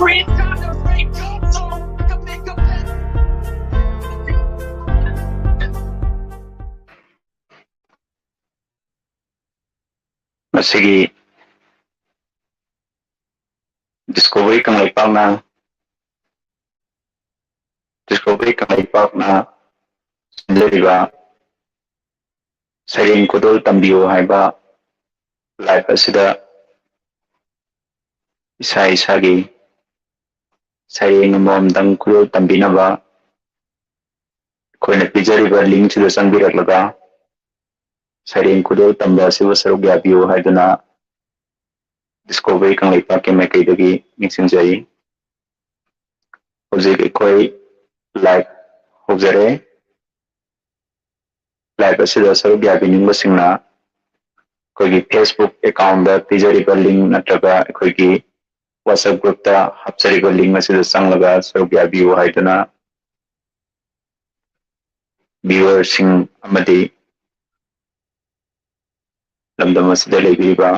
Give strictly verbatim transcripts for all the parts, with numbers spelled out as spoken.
Free time to break up so I can make a better. ꯃꯁꯤꯒꯤ Discovery ꯀꯪꯂꯩꯄꯥꯛꯅ, Discovery ꯀꯪꯂꯩꯄꯥꯛꯅ ꯁꯤꯟꯖꯔꯤꯕ ꯁꯩꯔꯦꯡ ꯈꯨꯗꯣꯜ ꯇꯝꯕꯤꯌꯨ ꯍꯥꯏꯕ live ꯑꯁꯤꯗ ꯏꯁꯥ ꯏꯁꯥꯒꯤ ꯁꯩꯔꯦꯡ ꯑꯃꯃꯝꯗꯪ ꯈꯨꯗꯣꯜ ꯇꯝꯕꯤꯅꯕ ꯑꯩꯈꯣꯏꯅ ꯄꯤꯖꯔꯤꯕ link ꯁꯤꯗ ꯆꯪꯕꯤꯔꯛꯂꯒ ꯁꯩꯔꯦꯡ ꯈꯨꯗꯣꯜ ꯇꯝꯕ ꯑꯁꯤꯕꯨ ꯁꯔꯨꯛ ꯌꯥꯕꯤꯌꯨ ꯍꯥꯏꯗꯨꯅ Discovery ꯀꯪꯂꯩꯄꯥꯛꯀꯤ ꯃꯥꯏꯀꯩꯗꯒꯤ ꯅꯤꯡꯁꯤꯡꯖꯔꯤ꯫ ꯍꯧꯖꯤꯛ ꯑꯩꯈꯣꯏ live ꯍꯧꯖꯔꯦ꯫ Live ꯑꯁꯤꯗ ꯁꯔꯨꯛ ꯌꯥꯕꯤꯅꯤꯡꯕꯁꯤꯡꯅ ꯑꯩꯈꯣꯏꯒꯤ Facebook account ꯗ ꯄꯤꯖꯔꯤꯕ link ꯅꯠꯇ꯭ꯔꯒ ꯑꯩꯈꯣꯏꯒꯤ WhatsApp group ꯇ ꯍꯥꯞꯆꯔꯤꯕ link ꯑꯁꯤꯗ ꯆꯪꯂꯒ ꯁꯔꯨꯛ ꯌꯥꯕꯤꯌꯨ ꯍꯥꯏꯗꯨꯅ viewer ꯁꯤꯡ ꯑꯃꯗꯤ ꯂꯝꯗꯝ ꯑꯁꯤꯗ ꯂꯩꯕꯤꯔꯤꯕ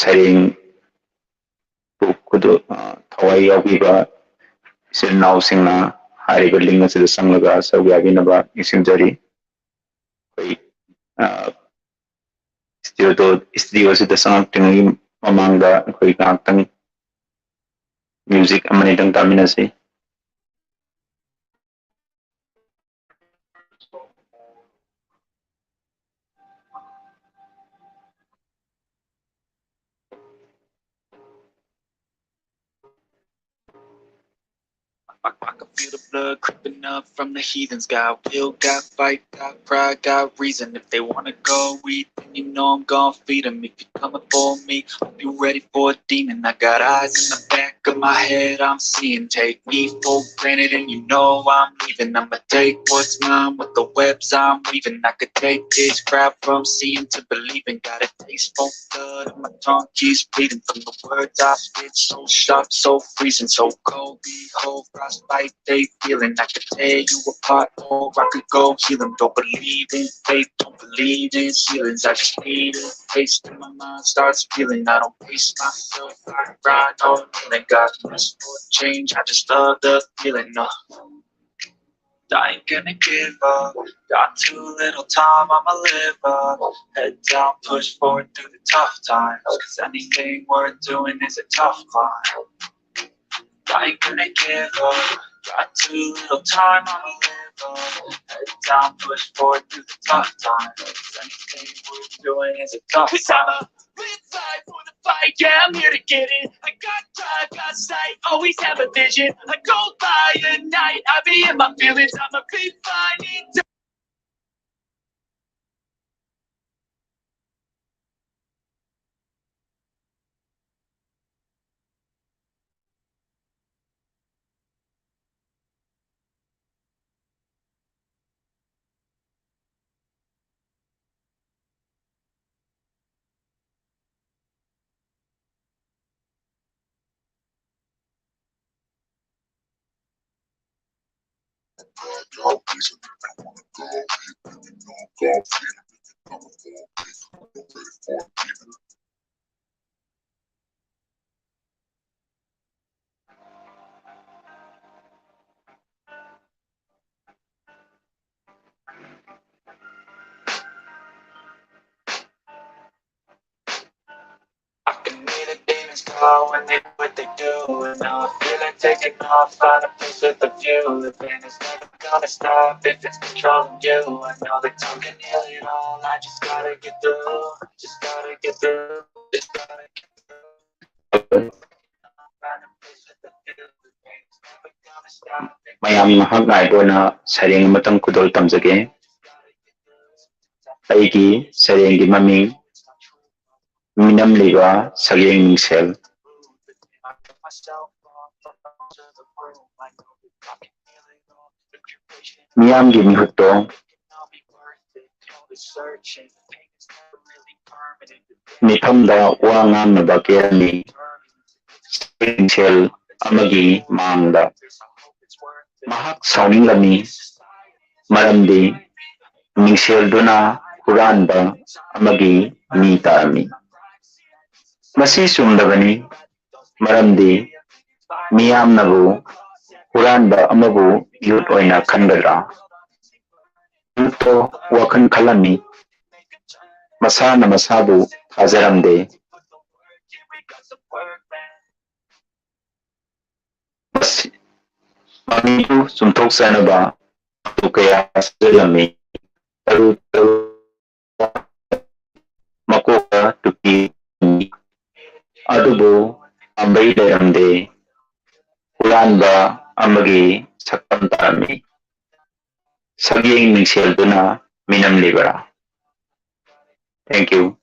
ꯁꯩꯔꯦꯡ ꯄꯨ ꯈꯨꯗꯣ-, ꯑ, ꯊꯋꯥꯏ ꯌꯥꯎꯕꯤꯕ ꯏꯆꯤꯜ ꯏꯅꯥꯎꯁꯤꯡꯅ ꯍꯥꯏꯔꯤꯕ link ꯑꯁꯤꯗ ꯆꯪꯂꯒ ꯁꯔꯨꯛ ꯌꯥꯕꯤꯅꯕ ꯅꯤꯡꯁꯤꯡꯖꯔꯤ꯫ ꯑꯩꯈꯣꯏ, ꯑ, studio, studio ꯑꯁꯤꯗ ꯆꯪꯂꯛꯇ꯭ꯔꯤꯉꯩꯒꯤ ꯃꯃꯥꯡꯗ ꯑꯩꯈꯣꯏ ꯉꯥꯏꯍꯥꯛꯇꯪ music ꯑꯃꯅꯤꯗꯪ ꯇꯥꯃꯤꯟꯅꯁꯤ꯫ I, I can feel the blood creeping up from the heathens. Got will, got fight, got pride, got reason. If they wanna go eat, then you know I'm gonna feed 'em. If you're coming for me, hope you're ready for a demon. I got eyes in the back, Look at my head, I'm seeing. Take me for granted, and you know I'm leaving. I'ma take what's mine with the webs I'm weaving. I could take this crap from seeing to believing. Got a taste for blood, and my tongue keeps bleeding from the words I spit. So sharp, so freezing, so cold. Behold, frostbite they feeling. I could tear you apart, or I could go heal 'em. Don't believe in fate, don't believe in ceilings. I just need a taste, and my mind starts feeling. I don't pace myself, I grind on and got this for change. I just love the feeling. Uh, I ain't gonna give up. Got too little time, I'ma live up. Head down, push forward through the tough times. 'Cause anything worth doing is a tough climb. I ain't gonna give up. Got too little time, I'ma live up. Head down, push forward through the tough times. Anything worth doing is a tough. 'Cause I'ma live life for the fight, yeah, I'm here to get it. I got drive, got sight, always have a vision. I go by at night, I be in my feelings. I'ma be fine. I can be the demons call when they do what they do. And now I feel like taking off, find a place with a view. The pain is never gonna stop if it's controlling you. I know that time can heal it all. I just gotta get through. Just gotta get through. Just gotta get through. Find a place with a view. The pain is never gonna stop. Mayam ngahak ngai bona sareng matang kudol tamjage. ꯑꯩꯒꯤ ꯁꯩꯔꯦꯡꯒꯤ ꯃꯃꯤꯡ ꯃꯤꯅꯝꯂꯤꯕ ꯁꯛꯌꯦꯡ ꯃꯤꯡꯁꯦꯜ꯫ ꯃꯤꯌꯥꯝꯒꯤ ꯃꯤꯍꯨꯠꯇꯣ ꯃꯤꯐꯝꯗ ꯋꯥ ꯉꯥꯡꯅꯕ ꯀꯦꯔꯝꯃꯤ꯫ ꯃꯤꯡꯁꯦꯜ ꯑꯃꯒꯤ ꯃꯥꯡꯗ ꯃꯍꯥꯛ ꯁꯥꯎꯅꯤꯡꯂꯝꯃꯤ, ꯃꯔꯝꯗꯤ ꯃꯤꯡꯁꯦꯜꯗꯨꯅ ꯍꯨꯔꯥꯟꯕ ꯑꯃꯒꯤ ꯃꯤ ꯇꯥꯔꯝꯃꯤ꯫ ꯃꯁꯤ ꯆꯨꯝꯗꯕꯅꯤ, ꯃꯔꯝꯗꯤ ꯃꯤꯌꯥꯝꯅꯕꯨ ꯍꯨꯔꯥꯟꯕ ꯑꯃꯕꯨ ꯌꯨꯠ ꯑꯣꯏꯅ ꯈꯟꯒꯗ꯭ꯔꯥ? ꯌꯨꯠꯇꯣ ꯋꯥꯈꯜ ꯈꯜꯂꯝꯃꯤ꯫ ꯃꯁꯥꯅ ꯃꯁꯥꯕꯨ ꯊꯥꯖꯔꯝꯗꯦ꯫ ꯃꯁꯤ, ꯃꯃꯤꯗꯨ ꯆꯨꯝꯊꯣꯛꯆꯅꯕ ꯃꯇꯨ ꯀꯌꯥ ꯁꯤꯖꯤꯜꯂꯝꯃꯤ꯫ ꯇꯔꯨ ꯇꯔꯨ ꯃꯀꯣꯛꯇ ꯇꯨꯄꯤ, ꯑꯗꯨꯕꯨ ꯄꯥꯝꯕꯩ ꯂꯩꯔꯝꯗꯦ꯫ ꯍꯨꯔꯥꯟꯕ ꯑꯃꯒꯤ ꯁꯛꯇꯝ ꯇꯥꯔꯝꯃꯤ꯫ ꯁꯛꯌꯦꯡ ꯃꯤꯡꯁꯦꯜꯗꯨꯅ ꯃꯤꯅꯝꯂꯤꯕꯔꯥ? Thank you.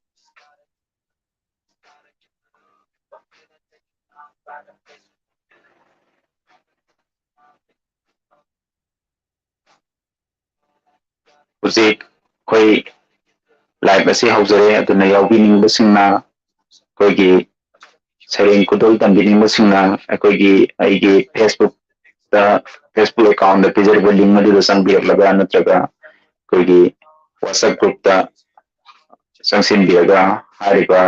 ꯍꯧꯖꯤꯛ ꯑꯩꯈꯣꯏ live ꯑꯁꯤ ꯍꯧꯖꯔꯦ, ꯑꯗꯨꯅ ꯌꯥꯎꯕꯤꯅꯤꯡꯕꯁꯤꯡꯅ, ꯑꯩꯈꯣꯏꯒꯤ ꯁꯩꯔꯦꯡ ꯈꯨꯗꯣꯜ ꯇꯝꯕꯤꯅꯤꯡꯕꯁꯤꯡꯅ ꯑꯩꯈꯣꯏꯒꯤ, ꯑꯩꯒꯤ Facebook ꯇ, Facebook account ꯇ ꯄꯤꯖꯔꯤꯕ link ꯑꯗꯨꯗ ꯆꯪꯕꯤꯔꯛꯂꯒ ꯅꯠꯇ꯭ꯔꯒ ꯑꯩꯈꯣꯏꯒꯤ WhatsApp group ꯇ ꯆꯪꯁꯤꯟꯕꯤꯔꯒ ꯍꯥꯏꯔꯤꯕ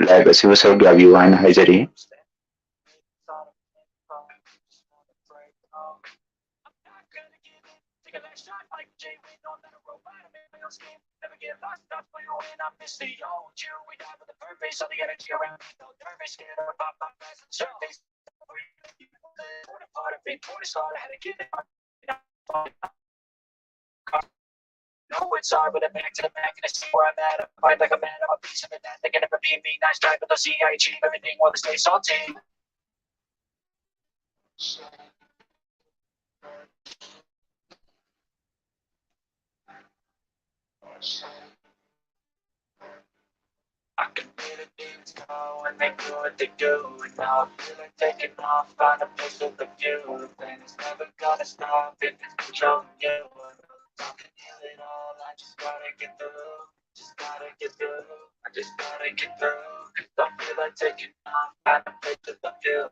live ꯑꯁꯤꯕꯨ ꯁꯔꯨꯛ ꯌꯥꯕꯤꯌꯨ ꯍꯥꯏꯅ ꯍꯥꯏꯖꯔꯤ꯫ No, it's hard with a back to the back, and I see where I'm at. I fight like a man, I'm a piece of it. They can never be me, nice try, but they'll see I achieve everything while they stay salty. I can hear the demons call when they do what they do. And now I feel like taking off, find a place with a view. The pain is never gonna stop if it's controlling you. I can heal it all, I just gotta get through. Just gotta get through. I just gotta get through. 'Cause I feel like taking off, find a place with a view.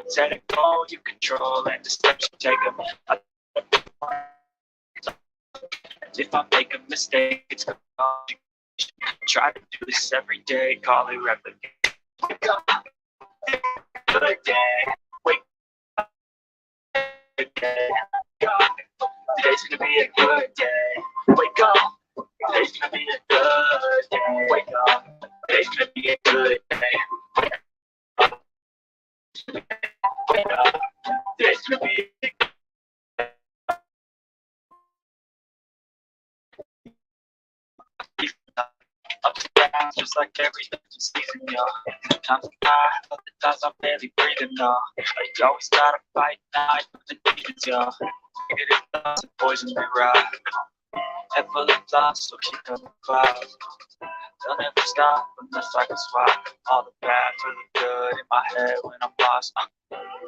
Setting goal you control and the steps you take 'em. If I make a mistake, it's gone. Try to do this every day, call it replication. Wake up, good day. Wake up, good day. Today's gonna be a good day. Wake up, today's gonna be a good day. Wake up, today's gonna be a good day. Wake up, today's gonna be a Ups and downs, just like every season, yeah. Times I'm high, other times I'm barely breathing, uh. I always gotta fight night with the demons, yeah. Negative thoughts and poison we ride. Head full of thoughts, so keep coming fire. Don't ever stop unless I can swap all the bad for the good in my head when I'm lost. Uh,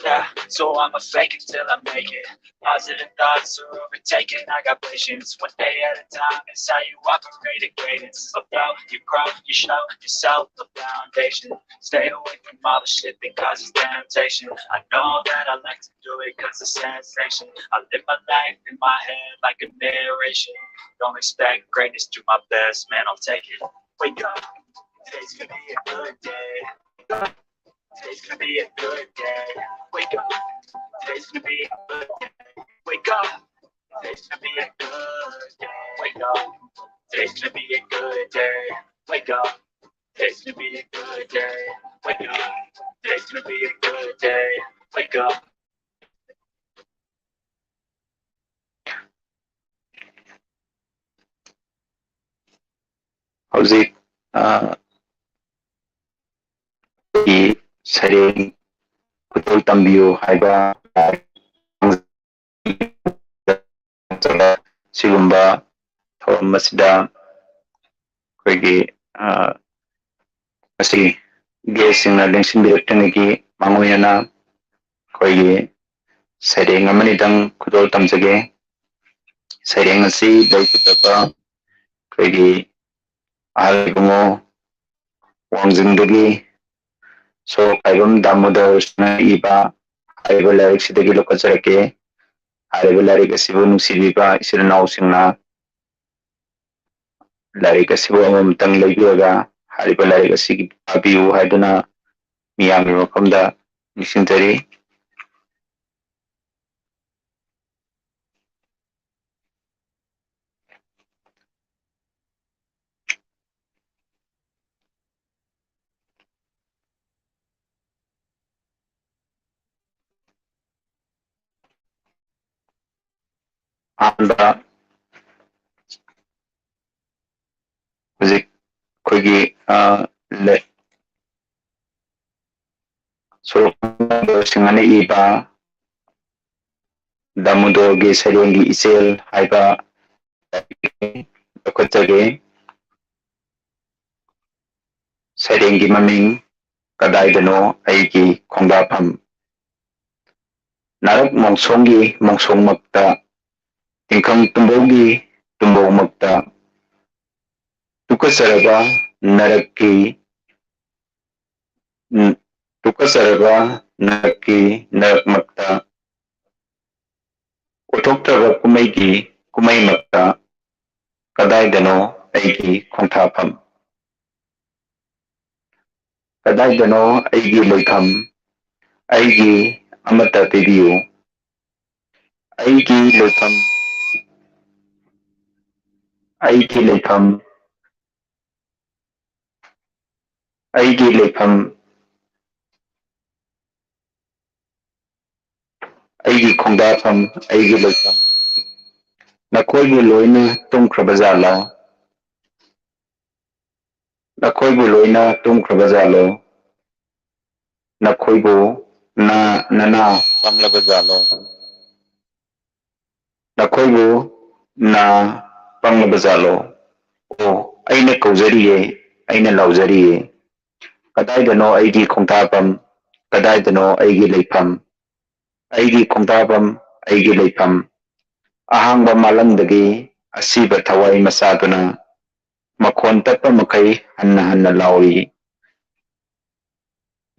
Yeah, so I'ma fake it till I make it. Positive thoughts are overtaken. I got patience. One day at a time. It's how you operate a cadence. Although you grow, you show yourself the foundation. Stay away from all the shit that causes temptation. I know that I like to do it cause it's sensation. I live my life in my head like a narration. Don't expect greatness, do my best, man, I'll take it. Wake up, today's gonna be a good day. Today's gonna be a good day. Wake up. Today's gonna be a good day. Wake up. Today's gonna be a good day. Wake up. Today's gonna be a good day. Wake up. Today's gonna be a good day. Wake up. Today's gonna be a good day. Wake up. ꯍꯧꯖꯤꯛ ꯑ, ꯑꯩꯈꯣꯏꯒꯤ ꯁꯩꯔꯦꯡ ꯈꯨꯗꯣꯜ ꯇꯝꯕꯤꯌꯨ ꯍꯥꯏꯕ ꯁꯤꯒꯨꯝꯕ ꯊꯧꯔꯝ ꯑꯁꯤꯗ ꯑꯩꯈꯣꯏꯒꯤ ꯑ, ꯉꯁꯤ ꯒꯦꯁꯁꯤꯡꯅ ꯂꯦꯡꯁꯤꯟꯕꯤꯔꯛꯇ꯭ꯔꯤꯉꯩꯒꯤ ꯃꯥꯡꯑꯣꯏꯅꯅ ꯑꯩꯈꯣꯏꯒꯤ ꯁꯩꯔꯦꯡ ꯑꯃꯅꯤꯗꯪ ꯈꯨꯗꯣꯜ ꯇꯝꯖꯒꯦ꯫ ꯁꯩꯔꯦꯡ ꯑꯁꯤ ꯂꯩꯈꯤꯗꯕ ꯑꯩꯈꯣꯏꯒꯤ ꯑꯍꯜ ꯏꯕꯨꯡꯉꯣ ꯋꯥꯡꯖꯤꯡꯗꯒꯤ ꯁꯣꯔꯣꯛꯈꯥꯏꯕꯝ ꯗꯥꯃꯣꯗꯔꯁꯤꯅ ꯏꯕ ꯍꯥꯏꯔꯤꯕ ꯂꯥꯏꯔꯤꯛꯁꯤꯗꯒꯤ ꯂꯧꯈꯠꯆꯔꯛꯀꯦ꯫ ꯍꯥꯏꯔꯤꯕ ꯂꯥꯏꯔꯤꯛ ꯑꯁꯤꯕꯨ ꯅꯨꯡꯁꯤꯕꯤꯕ ꯏꯆꯤꯜ ꯏꯅꯥꯎꯁꯤꯡꯅ ꯂꯥꯏꯔꯤꯛ ꯑꯁꯤꯕꯨ ꯑꯃꯃꯝꯇꯪ ꯂꯩꯕꯤꯔꯒ ꯍꯥꯏꯔꯤꯕ ꯂꯥꯏꯔꯤꯛ ꯑꯁꯤꯒꯤ ꯄꯥꯕꯤꯌꯨ ꯍꯥꯏꯗꯨꯅ ꯃꯤꯌꯥꯝꯒꯤ ꯃꯐꯝꯗ ꯅꯤꯡꯁꯤꯡꯖꯔꯤ꯫ ꯑꯍꯥꯟꯕ ꯍꯧꯖꯤꯛ ꯑꯩꯈꯣꯏꯒꯤ ꯑ, ꯂꯦ- ꯁꯣꯔꯣꯛ ꯁꯤꯡꯍꯅ ꯏꯕ ꯗꯥꯃꯣꯗꯣꯔꯒꯤ ꯁꯩꯔꯦꯡꯒꯤ ꯏꯆꯦꯜ ꯍꯥꯏꯕ ꯂꯧꯈꯠꯆꯒꯦ꯫ ꯁꯩꯔꯦꯡꯒꯤ ꯃꯃꯤꯡ ꯀꯗꯥꯏꯗꯅꯣ ꯑꯩꯒꯤ ꯈꯣꯡꯗꯥꯐꯝ꯫ ꯅꯥꯔꯛ ꯃꯣꯡꯁꯣꯡꯒꯤ ꯃꯣꯡꯁꯣꯡꯃꯛꯇ, ꯇꯤꯡꯈꯪ ꯇꯨꯝꯕꯧꯒꯤ ꯇꯨꯝꯕꯧꯃꯛꯇ, ꯇꯨꯀꯠꯆꯔꯕ ꯅꯔꯛꯀꯤ, ꯎꯝ, ꯇꯨꯀꯠꯆꯔꯕ ꯅꯔꯛꯀꯤ ꯅꯔꯛꯃꯛꯇ, ꯑꯣꯏꯊꯣꯛꯇ꯭ꯔꯕ ꯀꯨꯝꯍꯩꯒꯤ ꯀꯨꯝꯍꯩꯃꯛꯇ, ꯀꯗꯥꯏꯗꯅꯣ ꯑꯩꯒꯤ ꯈꯣꯡꯊꯥꯐꯝ? ꯀꯗꯥꯏꯗꯅꯣ ꯑꯩꯒꯤ ꯂꯩꯐꯝ? ꯑꯩꯒꯤ ꯑꯃꯠꯇ ꯄꯤꯕꯤꯌꯨ꯫ ꯑꯩꯒꯤ ꯂꯩꯐꯝ, ꯑꯩꯒꯤ ꯂꯩꯐꯝ, ꯑꯩꯒꯤ ꯂꯩꯐꯝ, ꯑꯩꯒꯤ ꯈꯣꯡꯗꯥꯐꯝ, ꯑꯩꯒꯤ ꯂꯩꯐꯝ꯫ ꯅꯈꯣꯏꯕꯨ ꯂꯣꯏꯅ ꯇꯨꯝꯈ꯭ꯔꯕ ꯖꯥꯠꯂꯥ? ꯅꯈꯣꯏꯕꯨ ꯂꯣꯏꯅ ꯇꯨꯝꯈ꯭ꯔꯕ ꯖꯥꯠꯂꯣ? ꯅꯈꯣꯏꯕꯨ ꯅ-, ꯅꯅꯥ ꯄꯪꯂꯕ ꯖꯥꯠꯂꯣ? ꯅꯈꯣꯏꯕꯨ ꯅꯥ ꯄꯪꯂꯕ ꯖꯥꯠꯂꯣ? ꯑꯣ, ꯑꯩꯅ ꯀꯧꯖꯔꯤꯌꯦ, ꯑꯩꯅ ꯂꯥꯎꯖꯔꯤꯌꯦ꯫ ꯀꯗꯥꯏꯗꯅꯣ ꯑꯩꯒꯤ ꯈꯣꯡꯊꯥꯐꯝ? ꯀꯗꯥꯏꯗꯅꯣ ꯑꯩꯒꯤ ꯂꯩꯐꯝ? ꯑꯩꯒꯤ ꯈꯣꯡꯊꯥꯐꯝ, ꯑꯩꯒꯤ ꯂꯩꯐꯝ꯫ ꯑꯍꯥꯡꯕ ꯃꯥꯂꯪꯗꯒꯤ ꯑꯁꯤꯕ ꯊꯋꯥꯏ ꯃꯆꯥꯗꯨꯅ ꯃꯈꯣꯟ ꯇꯠꯄ ꯃꯈꯩ ꯍꯟꯅ ꯍꯟꯅ ꯂꯥꯎꯔꯤ꯫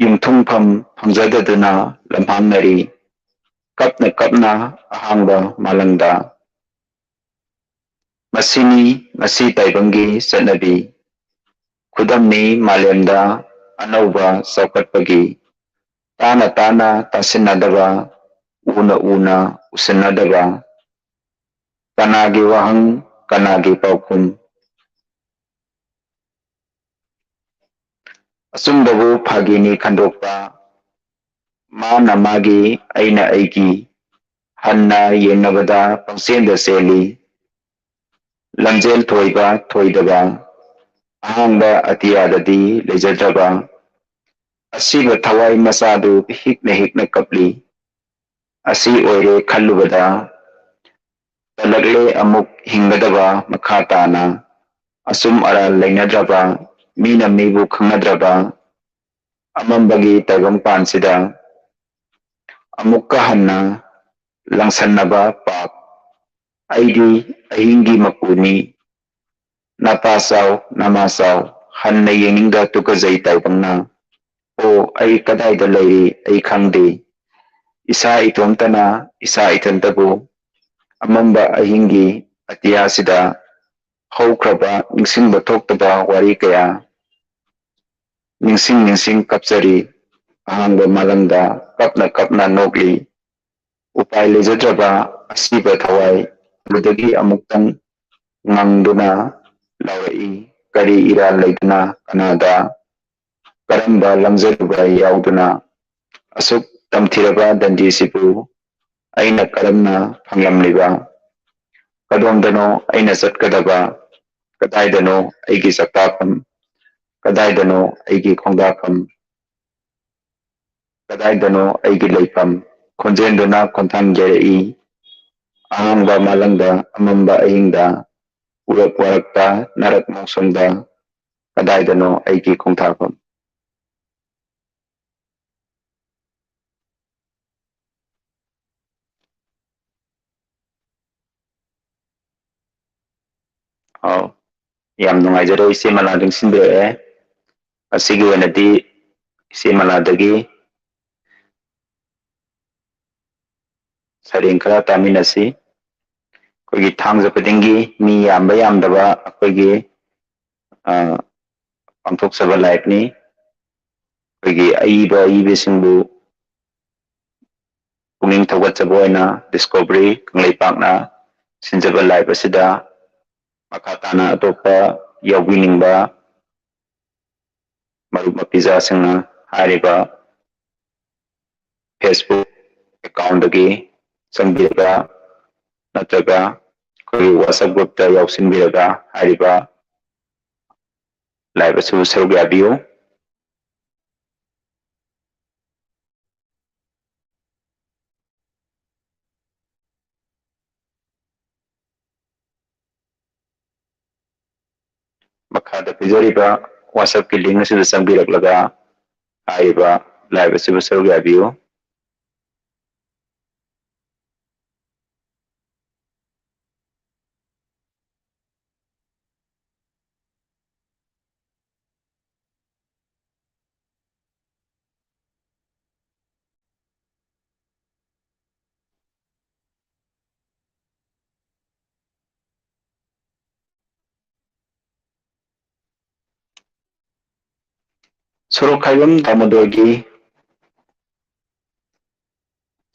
ꯌꯨꯝꯊꯨꯡꯐꯝ ꯐꯪꯖꯗꯗꯨꯅ ꯂꯝꯍꯥꯡꯅꯔꯤ꯫ ꯀꯞꯅ ꯀꯞꯅ ꯑꯍꯥꯡꯕ ꯃꯥꯂꯪꯗ꯫ ꯃꯁꯤꯅꯤ ꯉꯁꯤ ꯇꯥꯏꯕꯪꯒꯤ ꯆꯠꯅꯕꯤ꯫ ꯈꯨꯗꯝꯅꯤ ꯃꯥꯂꯦꯝꯗ ꯑꯅꯧꯕ ꯆꯥꯎꯈꯠꯄꯒꯤ꯫ ꯇꯥꯅ ꯇꯥꯅ ꯇꯥꯁꯤꯟꯅꯗꯕ, ꯎꯅ ꯎꯅ ꯎꯁꯤꯟꯅꯗꯕ꯫ ꯀꯅꯥꯒꯤ ꯋꯥꯍꯪ, ꯀꯅꯥꯒꯤ ꯄꯥꯎꯈꯨꯝ? ꯑꯆꯨꯝꯕꯕꯨ ꯐꯥꯒꯤꯅꯤ ꯈꯟꯗꯣꯛꯄ, ꯃꯥꯅ ꯃꯥꯒꯤ, ꯑꯩꯅ ꯑꯩꯒꯤ, ꯍꯟꯅ ꯌꯦꯡꯅꯕꯗ ꯄꯪꯆꯦꯟꯗ ꯆꯦꯜꯂꯤ꯫ ꯂꯝꯖꯦꯜ ꯊꯣꯏꯕ ꯊꯣꯏꯗꯕ, ꯑꯍꯥꯡꯕ ꯑꯇꯤꯌꯥꯗꯗꯤ ꯂꯩꯖꯗ꯭ꯔꯕ, ꯑꯁꯤꯕ ꯊꯋꯥꯏ ꯃꯆꯥꯗꯨ ꯍꯤꯛꯅ ꯍꯤꯛꯅ ꯀꯞꯂꯤ꯫ ꯑꯁꯤ ꯑꯣꯏꯔꯦ ꯈꯜꯂꯨꯕꯗ, ꯇꯜꯂꯛꯂꯦ ꯑꯃꯨꯛ ꯍꯤꯡꯒꯗꯕ ꯃꯈꯥ ꯇꯥꯅ꯫ ꯑꯆꯨꯝ ꯑꯔꯥꯟ ꯂꯩꯅꯗ꯭ꯔꯕ, ꯃꯤꯅ ꯃꯤꯕꯨ ꯈꯪꯅꯗ꯭ꯔꯕ, ꯑꯃꯝꯕꯒꯤ ꯇꯥꯏꯕꯪꯄꯥꯟꯁꯤꯗ ꯑꯃꯨꯛꯀ ꯍꯟꯅ ꯂꯪꯁꯟꯅꯕ ꯄꯥꯞ꯫ ꯑꯩꯗꯤ ꯑꯍꯤꯡꯒꯤ ꯃꯄꯨꯅꯤ꯫ ꯅꯄꯥ ꯆꯥꯎ, ꯅꯃꯥ ꯆꯥꯎ, ꯍꯟꯅ ꯌꯦꯡꯅꯤꯡꯗ ꯇꯨꯀꯖꯩ ꯇꯥꯏꯕꯪꯅ꯫ ꯑꯣ, ꯑꯩ ꯀꯗꯥꯏꯗ ꯂꯩꯔꯤ ꯑꯩ ꯈꯪꯗꯦ꯫ ꯏꯁꯥ ꯏꯇꯣꯝꯇꯅ ꯏꯁꯥ ꯏꯊꯟꯇꯕꯨ ꯑꯃꯝꯕ ꯑꯍꯤꯡꯒꯤ ꯑꯇꯤꯌꯥꯁꯤꯗ ꯍꯧꯈ꯭ꯔꯕ ꯅꯤꯡꯁꯤꯡꯕ ꯊꯣꯛꯇꯕ ꯋꯥꯔꯤ ꯀꯌꯥ ꯅꯤꯡꯁꯤꯡ ꯅꯤꯡꯁꯤꯡ ꯀꯞꯆꯔꯤ꯫ ꯑꯍꯥꯡꯕ ꯃꯥꯂꯪꯗ ꯀꯞꯅ ꯀꯞꯅ ꯅꯣꯛꯂꯤ꯫ ꯎꯄꯥꯏ ꯂꯩꯖꯗ꯭ꯔꯕ ꯑꯁꯤꯕ ꯊꯋꯥꯏ ꯑꯗꯨꯗꯒꯤ ꯑꯃꯨꯛꯇꯪ ꯉꯪꯗꯨꯅ ꯂꯥꯎꯔꯛꯏ꯫ ꯀꯔꯤ ꯏꯔꯥꯜ ꯂꯩꯗꯨꯅ ꯀꯅꯥꯗ ꯀꯔꯝꯕ ꯂꯪꯖꯔꯨꯕ ꯌꯥꯎꯗꯨꯅ ꯑꯁꯨꯛ ꯇꯝꯊꯤꯔꯕ ꯗꯟꯗꯤꯁꯤꯕꯨ ꯑꯩꯅ ꯀꯔꯝꯅ ꯐꯪꯂꯝꯂꯤꯕ? ꯀꯗꯣꯝꯗꯅꯣ ꯑꯩꯅ ꯆꯠꯀꯗꯕ? ꯀꯗꯥꯏꯗꯅꯣ ꯑꯩꯒꯤ ꯆꯥꯛꯇꯥꯐꯝ? ꯀꯗꯥꯏꯗꯅꯣ ꯑꯩꯒꯤ ꯈꯣꯡꯗꯥꯐꯝ? ꯀꯗꯥꯏꯗꯅꯣ ꯑꯩꯒꯤ ꯂꯩꯐꯝ? ꯈꯣꯟꯖꯦꯜꯗꯨꯅ ꯈꯣꯟꯊꯥꯡ ꯌꯩꯔꯛꯏ꯫ ꯑꯍꯥꯡꯕ ꯃꯥꯂꯪꯗ, ꯑꯃꯝꯕ ꯑꯍꯤꯡꯗ, ꯎꯔꯛ ꯋꯥꯔꯛꯇ, ꯅꯥꯔꯛ ꯃꯣꯡꯁꯣꯡꯗ, ꯀꯗꯥꯏꯗꯅꯣ ꯑꯩꯒꯤ ꯈꯣꯡꯊꯥꯐꯝ? ꯑꯧ, ꯌꯥꯝ ꯅꯨꯡꯉꯥꯏꯖꯔꯦ, ꯏꯆꯦ ꯃꯂꯥ ꯅꯤꯡꯁꯤꯡꯕꯤꯔꯛꯑꯦ꯫ ꯉꯁꯤꯒꯤ ꯑꯣꯏꯅꯗꯤ ꯏꯆꯦ ꯃꯂꯥꯗꯒꯤ ꯁꯩꯔꯦꯡ ꯈꯔ ꯇꯥꯃꯤꯟꯅꯁꯤ꯫ ꯑꯩꯈꯣꯏꯒꯤ ꯊꯥꯡꯖ ꯈꯨꯗꯤꯡꯒꯤ ꯃꯤ ꯌꯥꯝꯕ ꯌꯥꯝꯗꯕ ꯑꯩꯈꯣꯏꯒꯤ, ꯑ, ꯄꯥꯡꯊꯣꯛꯆꯕ liveꯅꯤ꯫ ꯑꯩꯈꯣꯏꯒꯤ ꯑꯏꯕ ꯑꯏꯕꯤꯁꯤꯡꯕꯨ ꯄꯨꯛꯅꯤꯡ ꯊꯧꯒꯠꯆꯕ ꯑꯣꯏꯅ Discovery ꯀꯪꯂꯩꯄꯥꯛꯅ ꯁꯤꯟꯖꯕ live ꯑꯁꯤꯗ ꯃꯈꯥ ꯇꯥꯅ ꯑꯇꯣꯞꯄ ꯌꯥꯎꯕꯤꯅꯤꯡꯕ ꯃꯔꯨꯞ ꯃꯄꯤꯖꯥꯁꯤꯡꯅ ꯍꯥꯏꯔꯤꯕ Facebook accountꯗꯒꯤ ꯆꯪꯕꯤꯔꯒ ꯅꯠꯇ꯭ꯔꯒ ꯑꯩꯈꯣꯏꯒꯤ WhatsApp groupꯇ ꯌꯥꯎꯁꯤꯟꯕꯤꯔꯒ ꯍꯥꯏꯔꯤꯕ live ꯑꯁꯤꯕꯨ ꯁꯔꯨꯛ ꯌꯥꯕꯤꯌꯨ꯫ ꯃꯈꯥꯗ ꯄꯤꯖꯔꯤꯕ WhatsAppꯀꯤ link ꯑꯁꯤꯗ ꯆꯪꯕꯤꯔꯛꯂꯒ ꯍꯥꯏꯔꯤꯕ live ꯑꯁꯤꯕꯨ ꯁꯔꯨꯛ ꯌꯥꯕꯤꯌꯨ꯫ ꯁꯣꯔꯣꯛꯈꯥꯏꯕꯝ ꯗꯥꯃꯣꯗꯣꯔꯒꯤ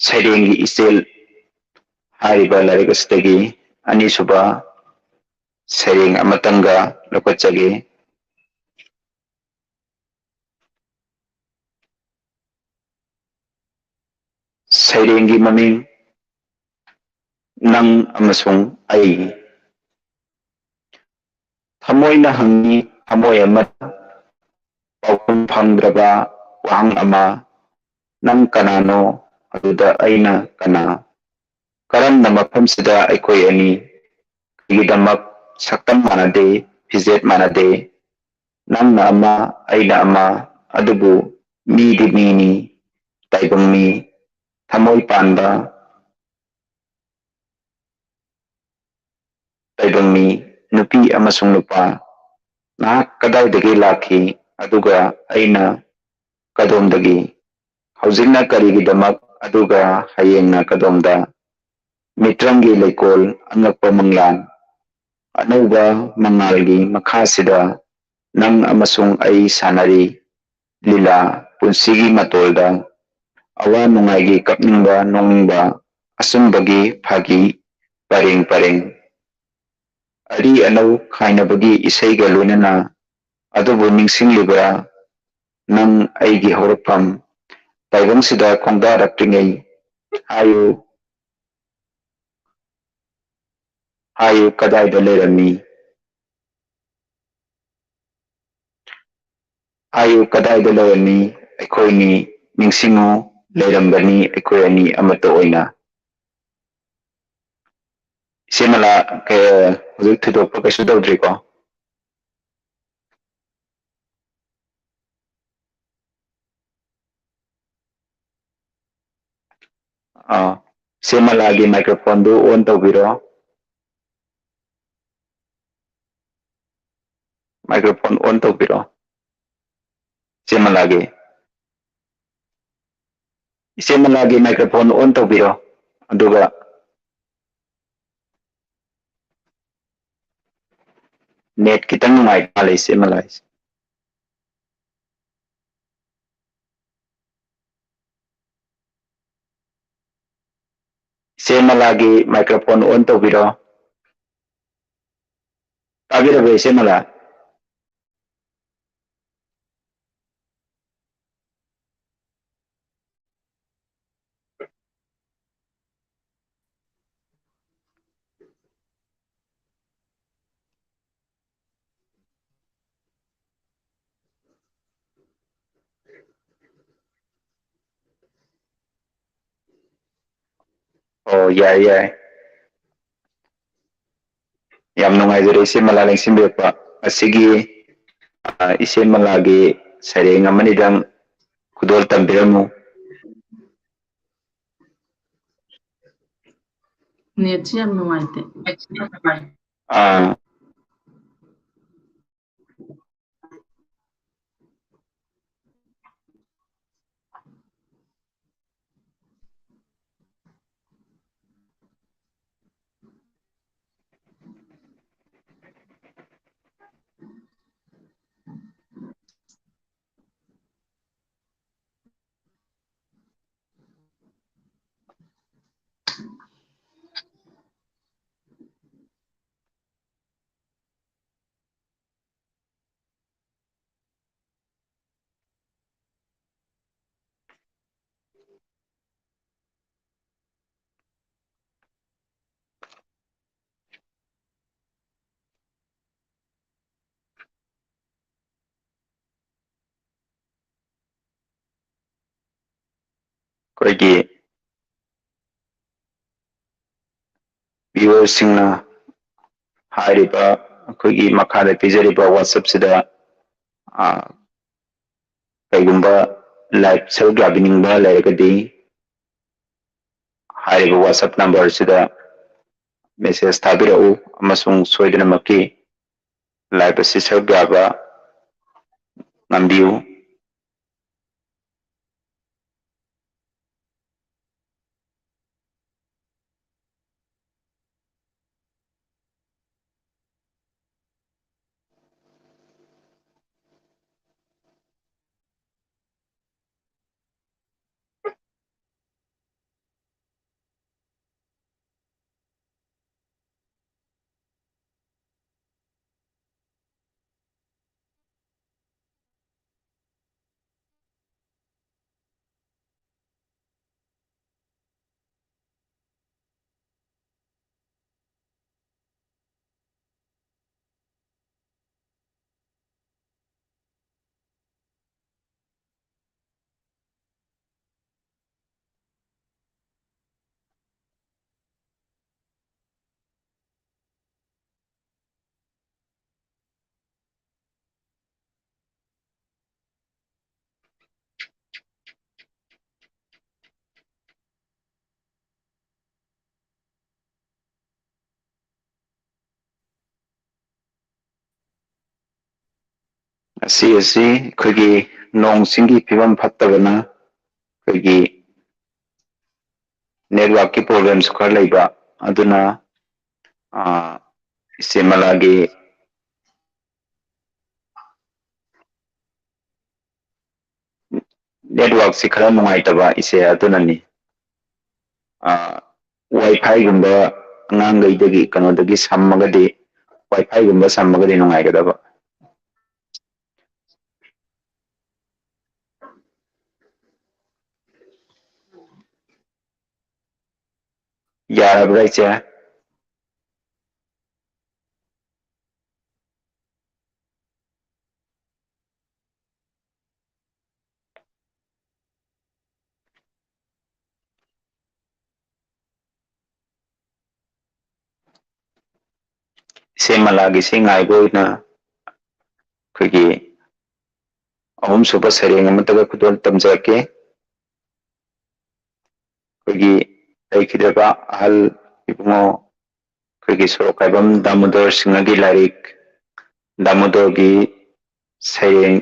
ꯁꯩꯔꯦꯡꯒꯤ ꯏꯆꯦꯜ ꯍꯥꯏꯔꯤꯕ ꯂꯥꯏꯔꯤꯛ ꯑꯁꯤꯗꯒꯤ ꯑꯅꯤꯁꯨꯕ ꯁꯩꯔꯦꯡ ꯑꯃꯇꯪꯒ ꯂꯧꯈꯠꯆꯒꯦ꯫ ꯁꯩꯔꯦꯡꯒꯤ ꯃꯃꯤꯡ ꯅꯪ ꯑꯃꯁꯨꯡ ꯑꯩ꯫ ꯊꯃꯣꯏꯅ ꯍꯪꯉꯤ ꯊꯃꯣꯏ ꯑꯃ, ꯄꯥꯎꯈꯨꯝ ꯐꯪꯗ꯭ꯔꯕ ꯋꯥꯍꯪ ꯑꯃ, ꯅꯪ ꯀꯅꯥꯅꯣ? ꯑꯗꯨꯗ ꯑꯩꯅ ꯀꯅꯥ? ꯀꯔꯝꯅ ꯃꯐꯝꯁꯤꯗ ꯑꯩꯈꯣꯏ ꯑꯅꯤ? ꯀꯔꯤꯒꯤꯗꯃꯛ ꯁꯛꯇꯝ ꯃꯥꯟꯅꯗꯦ, ꯐꯤꯖꯦꯠ ꯃꯥꯟꯅꯗꯦ? ꯅꯪꯅ ꯑꯃ, ꯑꯩꯅ ꯑꯃ, ꯑꯗꯨꯕꯨ ꯃꯤꯗꯤ ꯃꯤꯅꯤ, ꯇꯥꯏꯕꯪ ꯃꯤ, ꯊꯃꯣꯏ ꯄꯥꯟꯕ, ꯇꯥꯏꯕꯪ ꯃꯤ, ꯅꯨꯄꯤ ꯑꯃꯁꯨꯡ ꯅꯨꯄꯥ꯫ ꯅꯍꯥꯛ ꯀꯗꯥꯏꯗꯒꯤ ꯂꯥꯛꯈꯤ, ꯑꯗꯨꯒ ꯑꯩꯅ ꯀꯗꯣꯝꯗꯒꯤ? ꯍꯧꯖꯤꯛꯅ ꯀꯔꯤꯒꯤꯗꯃꯛ, ꯑꯗꯨꯒ ꯍꯌꯦꯡꯅ ꯀꯗꯣꯝꯗ? ꯃꯤꯇ꯭ꯔꯪꯒꯤ ꯂꯩꯀꯣꯜ, ꯑꯉꯛꯄ ꯃꯪꯂꯥꯟ, ꯑꯅꯧꯕ ꯃꯉꯥꯜꯒꯤ ꯃꯈꯥꯁꯤꯗ ꯅꯪ ꯑꯃꯁꯨꯡ ꯑꯩ ꯁꯥꯟꯅꯔꯤ ꯂꯤꯂꯥ, ꯄꯨꯟꯁꯤꯒꯤ ꯃꯇꯣꯜꯗ ꯑꯋꯥ ꯅꯨꯡꯉꯥꯏꯒꯤ ꯀꯞꯅꯤꯡꯕ ꯅꯣꯛꯅꯤꯡꯕ, ꯑꯆꯨꯝꯕꯒꯤ ꯐꯥꯒꯤ ꯄꯔꯦꯡ ꯄꯔꯦꯡ, ꯑꯔꯤ ꯑꯅꯧ ꯈꯥꯏꯅꯕꯒꯤ ꯏꯁꯩꯒ ꯂꯣꯏꯅꯅ꯫ ꯑꯗꯨꯕꯨ ꯅꯤꯡꯁꯤꯡꯂꯤꯕ꯭ꯔꯥ ꯅꯪ ꯑꯩꯒꯤ ꯍꯧꯔꯛꯐꯝ? ꯇꯥꯏꯕꯪꯁꯤꯗ ꯈꯣꯡꯗꯥꯔꯛꯇ꯭ꯔꯤꯉꯩ ꯍꯥꯏꯌꯨ, ꯍꯥꯏꯌꯨ ꯀꯗꯥꯏꯗ ꯂꯩꯔꯝꯃꯤ? ꯍꯥꯏꯌꯨ ꯀꯗꯥꯏꯗ ꯂꯩꯔꯝꯃꯤ? ꯑꯩꯈꯣꯏꯅꯤ ꯅꯤꯡꯁꯤꯡꯉꯨ, ꯂꯩꯔꯝꯕꯅꯤ ꯑꯩꯈꯣꯏ ꯑꯅꯤ ꯑꯃꯠꯇ ꯑꯣꯏꯅ꯫ ꯏꯆꯦ ꯃꯂꯥ, ꯀ-, ꯍꯧꯖꯤꯛ ꯊꯣꯏꯗꯣꯛꯄ ꯀꯩꯁꯨ ꯇꯧꯗ꯭ꯔꯤꯀꯣ? ꯑꯥ, ꯏꯆꯦ ꯃꯂꯥꯒꯤ microphoneꯗꯨ on ꯇꯧꯕꯤꯔꯣ꯫ Microphone on ꯇꯧꯕꯤꯔꯣ꯫ ꯏꯆꯦ ꯃꯂꯥꯒꯤ, ꯏꯆꯦ ꯃꯂꯥꯒꯤ microphone on ꯇꯧꯕꯤꯔꯣ꯫ ꯑꯗꯨꯒ net ꯈꯤꯇꯪ ꯅꯨꯡꯉꯥꯏ ꯃꯥꯜꯂꯦ ꯏꯆꯦ ꯃꯂꯥꯒꯤꯁꯦ꯫ ꯏꯆꯦ ꯃꯂꯥꯒꯤ microphone on ꯇꯧꯕꯤꯔꯣ꯫ ꯇꯥꯕꯤꯔꯕ꯭ꯔꯥ, ꯏꯆꯦ ꯃꯂꯥ? ꯑꯣ, ꯌꯥꯏ, ꯌꯥꯏ꯫ ꯌꯥꯝ ꯅꯨꯡꯉꯥꯏꯖꯔꯦ, ꯏꯆꯦ ꯃꯂꯥ ꯂꯦꯡꯁꯤꯟꯕꯤꯔꯛꯄ꯫ ꯑꯁꯤꯒꯤ, ꯑ, ꯏꯆꯦ ꯃꯂꯥꯒꯤ ꯁꯩꯔꯦꯡ ꯑꯃꯅꯤꯗꯪ ꯈꯨꯗꯣꯜ ꯇꯝꯕꯤꯔꯝꯃꯨ꯫ ꯅꯦꯠꯁꯤ ꯌꯥꯝ ꯅꯨꯡꯉꯥꯏꯇꯦ꯫ ꯑꯥ꯫ ꯑꯩꯈꯣꯏꯒꯤ viewerꯁꯤꯡꯅ ꯍꯥꯏꯔꯤꯕ, ꯑꯩꯈꯣꯏꯒꯤ ꯃꯈꯥꯗ ꯄꯤꯖꯔꯤꯕ WhatsAppꯁꯤꯗ, ꯑ, ꯀꯩꯒꯨꯝꯕ live ꯁꯔꯨꯛ ꯌꯥꯕꯤꯅꯤꯡꯕ ꯂꯩꯔꯒꯗꯤ, ꯍꯥꯏꯔꯤꯕ WhatsApp numberꯁꯤꯗ message ꯊꯥꯕꯤꯔꯛꯎ ꯑꯃꯁꯨꯡ ꯁꯣꯏꯗꯅꯃꯛꯀꯤ live ꯑꯁꯤ ꯁꯔꯨꯛ ꯌꯥꯕ ꯉꯝꯕꯤꯌꯨ꯫ ꯑꯁꯤ ꯑꯁꯤ ꯑꯩꯈꯣꯏꯒꯤ ꯅꯣꯡ ꯆꯤꯡꯒꯤ ꯐꯤꯕꯝ ꯐꯠꯇꯕꯅ ꯑꯩꯈꯣꯏꯒꯤ networkꯀꯤ problemꯁꯨ ꯈꯔ ꯂꯩꯕ, ꯑꯗꯨꯅ, ꯑꯥ, ꯏꯆꯦ ꯃꯂꯥꯒꯤ networkꯁꯤ ꯈꯔ ꯅꯨꯡꯉꯥꯏꯇꯕ, ꯏꯆꯦ, ꯑꯗꯨꯅꯅꯤ꯫ ꯑꯥ, WiFiꯒꯨꯝꯕ ꯑꯉꯥꯡꯈꯩꯗꯒꯤ, ꯀꯩꯅꯣꯗꯒꯤ ꯁꯝꯃꯒꯗꯤ, WiFiꯒꯨꯝꯕ ꯁꯝꯃꯒꯗꯤ ꯅꯨꯡꯉꯥꯏꯒꯗꯕ꯫ ꯌꯥꯔꯕ꯭ꯔꯥ, ꯏꯆꯦ? ꯏꯆꯦ ꯃꯂꯥꯒꯤꯁꯤ ꯉꯥꯏꯕ ꯑꯣꯏꯅ ꯑꯩꯈꯣꯏꯒꯤ ꯑꯍꯨꯝꯁꯨꯕ ꯁꯩꯔꯦꯡ ꯑꯃꯠꯇꯒ ꯈꯨꯗꯣꯜ ꯇꯝꯖꯔꯛꯀꯦ꯫ ꯑꯩꯈꯣꯏꯒꯤ ꯂꯩꯈꯤꯗ꯭ꯔꯕ ꯑꯍꯜ ꯏꯕꯨꯡꯉꯣ ꯑꯩꯈꯣꯏꯒꯤ ꯁꯣꯔꯣꯛꯈꯥꯏꯕꯝ ꯗꯥꯃꯣꯗꯣꯔ ꯁꯤꯡꯍꯒꯤ ꯂꯥꯏꯔꯤꯛ ꯗꯥꯃꯣꯗꯣꯔꯒꯤ ꯁꯩꯔꯦꯡ,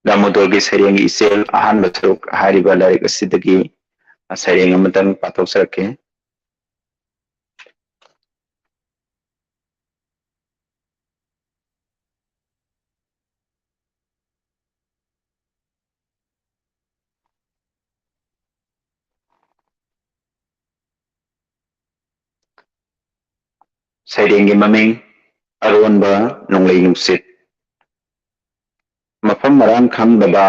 ꯗꯥꯃꯣꯗꯣꯔꯒꯤ ꯁꯩꯔꯦꯡꯒꯤ ꯏꯆꯦꯜ ꯑꯍꯥꯟꯕ ꯁꯔꯨꯛ ꯍꯥꯏꯔꯤꯕ ꯂꯥꯏꯔꯤꯛ ꯑꯁꯤꯗꯒꯤ ꯁꯩꯔꯦꯡ ꯑꯃꯇꯪ ꯄꯥꯊꯣꯛꯆꯔꯛꯀꯦ꯫ ꯁꯩꯔꯦꯡꯒꯤ ꯃꯃꯤꯡ: ꯑꯔꯣꯟꯕ ꯅꯣꯡꯂꯩ ꯅꯨꯡꯁꯤꯠ꯫ ꯃꯐꯝ ꯃꯔꯥꯡ ꯈꯪꯗꯕ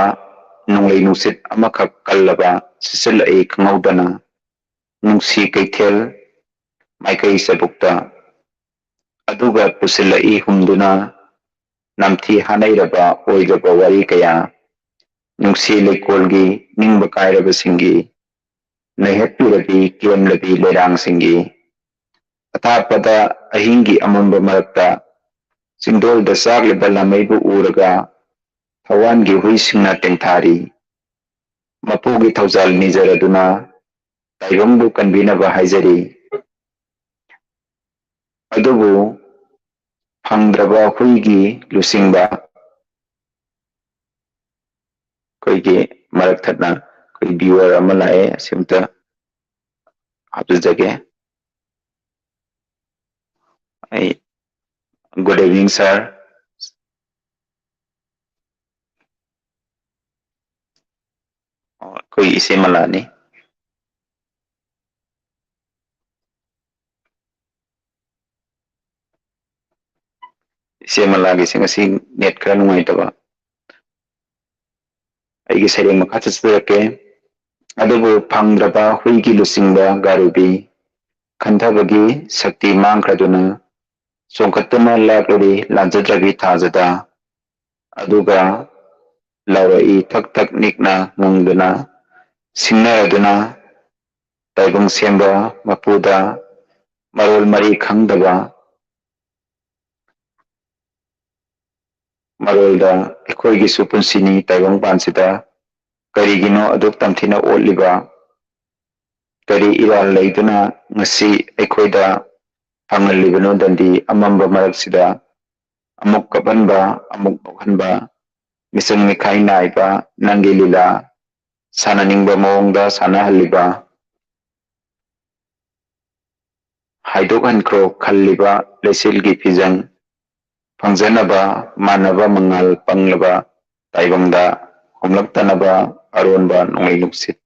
ꯅꯣꯡꯂꯩ ꯅꯨꯡꯁꯤꯠ ꯑꯃꯈꯛ ꯀꯜꯂꯕ ꯁꯤꯠꯆꯤꯜꯂꯛꯏ ꯈꯪꯍꯧꯗꯅ, ꯅꯨꯡꯁꯤ ꯀꯩꯊꯦꯜ ꯃꯥꯏꯀꯩ ꯆꯕꯨꯛꯇ꯫ ꯑꯗꯨꯒ ꯄꯨꯁꯤꯜꯂꯛꯏ ꯍꯨꯝꯗꯨꯅ ꯅꯝꯊꯤ ꯍꯥꯅꯩꯔꯕ ꯑꯣꯏꯗꯕ ꯋꯥꯔꯤ ꯀꯌꯥ, ꯅꯨꯡꯁꯤ ꯂꯩꯀꯣꯜꯒꯤ ꯅꯤꯡꯕ ꯀꯥꯏꯔꯕꯁꯤꯡꯒꯤ, ꯅꯩꯍꯠꯄꯤꯔꯕꯤ ꯀꯦꯝꯂꯕꯤ ꯂꯩꯔꯥꯡꯁꯤꯡꯒꯤ, ꯑꯊꯥꯞꯄꯗ ꯑꯍꯤꯡꯒꯤ ꯑꯃꯝꯕ ꯃꯔꯛꯇ ꯆꯤꯡꯗꯣꯜꯗ ꯆꯥꯛꯂꯤꯕ ꯂꯥꯃꯩꯕꯨ ꯎꯔꯒ ꯊꯋꯥꯟꯒꯤ ꯍꯨꯏꯁꯤꯡꯅ ꯇꯦꯡꯊꯥꯔꯤ꯫ ꯃꯄꯨꯒꯤ ꯊꯧꯖꯥꯜ ꯅꯤꯖꯔꯗꯨꯅ ꯇꯥꯏꯕꯪꯕꯨ ꯀꯟꯕꯤꯅꯕ ꯍꯥꯏꯖꯔꯤ꯫ ꯑꯗꯨꯕꯨ ꯐꯪꯗ꯭ꯔꯕ ꯍꯨꯏꯒꯤ ꯂꯨꯆꯤꯡꯕ꯫ ꯑꯩꯈꯣꯏꯒꯤ ꯃꯔꯛ ꯊꯠꯅ ꯑꯩꯈꯣꯏ viewer ꯑꯃ ꯂꯥꯛꯑꯦ, ꯑꯁꯤꯝꯇ ꯍꯥꯞꯆꯖꯒꯦ꯫ ꯑꯩ, good evening, sir꯫ ꯑꯣ, ꯑꯩꯈꯣꯏ ꯏꯆꯦ ꯃꯂꯥꯅꯤ꯫ ꯏꯆꯦ ꯃꯂꯥꯒꯤꯁꯦ ꯉꯁꯤ net ꯈꯔ ꯅꯨꯡꯉꯥꯏꯇꯕ꯫ ꯑꯩꯒꯤ ꯁꯩꯔꯦꯡ ꯃꯈꯥ ꯆꯠꯆꯔꯛꯀꯦ꯫ ꯑꯗꯨꯕꯨ ꯐꯪꯗ꯭ꯔꯕ ꯍꯨꯏꯒꯤ ꯂꯨꯆꯤꯡꯕ ꯒꯥꯔꯨꯕꯤ, ꯈꯟꯊꯕꯒꯤ ꯁꯛꯇꯤ ꯃꯥꯡꯈ꯭ꯔꯗꯨꯅ ꯆꯣꯡꯈꯠꯇꯨꯅ ꯂꯥꯛꯂꯨꯔꯤ ꯂꯥꯟꯖꯗ꯭ꯔꯕꯤ ꯊꯥꯖꯗ꯫ ꯑꯗꯨꯒ ꯂꯥꯎꯔꯛꯏ ꯊꯛ ꯊꯛ ꯅꯤꯛꯅ ꯉꯪꯗꯨꯅ, ꯁꯤꯡꯅꯔꯗꯨꯅ ꯇꯥꯏꯕꯪ ꯁꯦꯝꯕ ꯃꯄꯨꯗ ꯃꯔꯣꯜ ꯃꯔꯤ ꯈꯪꯗꯕ ꯃꯔꯣꯜꯗ, ꯑꯩꯈꯣꯏꯒꯤꯁꯨ ꯄꯨꯟꯁꯤꯅꯤ ꯇꯥꯏꯕꯪ ꯄꯥꯟꯁꯤꯗ ꯀꯔꯤꯒꯤꯅꯣ ꯑꯗꯨꯛ ꯇꯝꯊꯤꯅ ꯑꯣꯠꯂꯤꯕ? ꯀꯔꯤ ꯏꯔꯥꯜ ꯂꯩꯗꯨꯅ ꯉꯁꯤ ꯑꯩꯈꯣꯏꯗ ꯐꯪꯍꯜꯂꯤꯕꯅꯣ ꯗꯟꯗꯤ ꯑꯃꯝꯕ ꯃꯔꯛꯁꯤꯗ? ꯑꯃꯨꯛ ꯀꯞꯍꯟꯕ, ꯑꯃꯨꯛ ꯅꯣꯛꯍꯟꯕ, ꯃꯤꯆꯪ ꯃꯤꯈꯥꯏ ꯅꯥꯏꯕ ꯅꯪꯒꯤ ꯂꯤꯂꯥ, ꯁꯥꯟꯅꯅꯤꯡꯕ ꯃꯑꯣꯡꯗ ꯁꯥꯟꯅꯍꯜꯂꯤꯕ, ꯍꯥꯏꯗꯣꯛꯍꯟꯈ꯭ꯔꯣ ꯈꯜꯂꯤꯕ ꯂꯩꯆꯤꯜꯒꯤ ꯐꯤꯖꯪ, ꯐꯪꯖꯅꯕ ꯃꯥꯟꯅꯕ ꯃꯉꯥꯜ ꯄꯪꯂꯕ ꯇꯥꯏꯕꯪꯗ ꯍꯣꯝꯂꯛꯇꯅꯕ ꯑꯔꯣꯟꯕ ꯅꯣꯡꯂꯩ ꯅꯨꯡꯁꯤꯠ꯫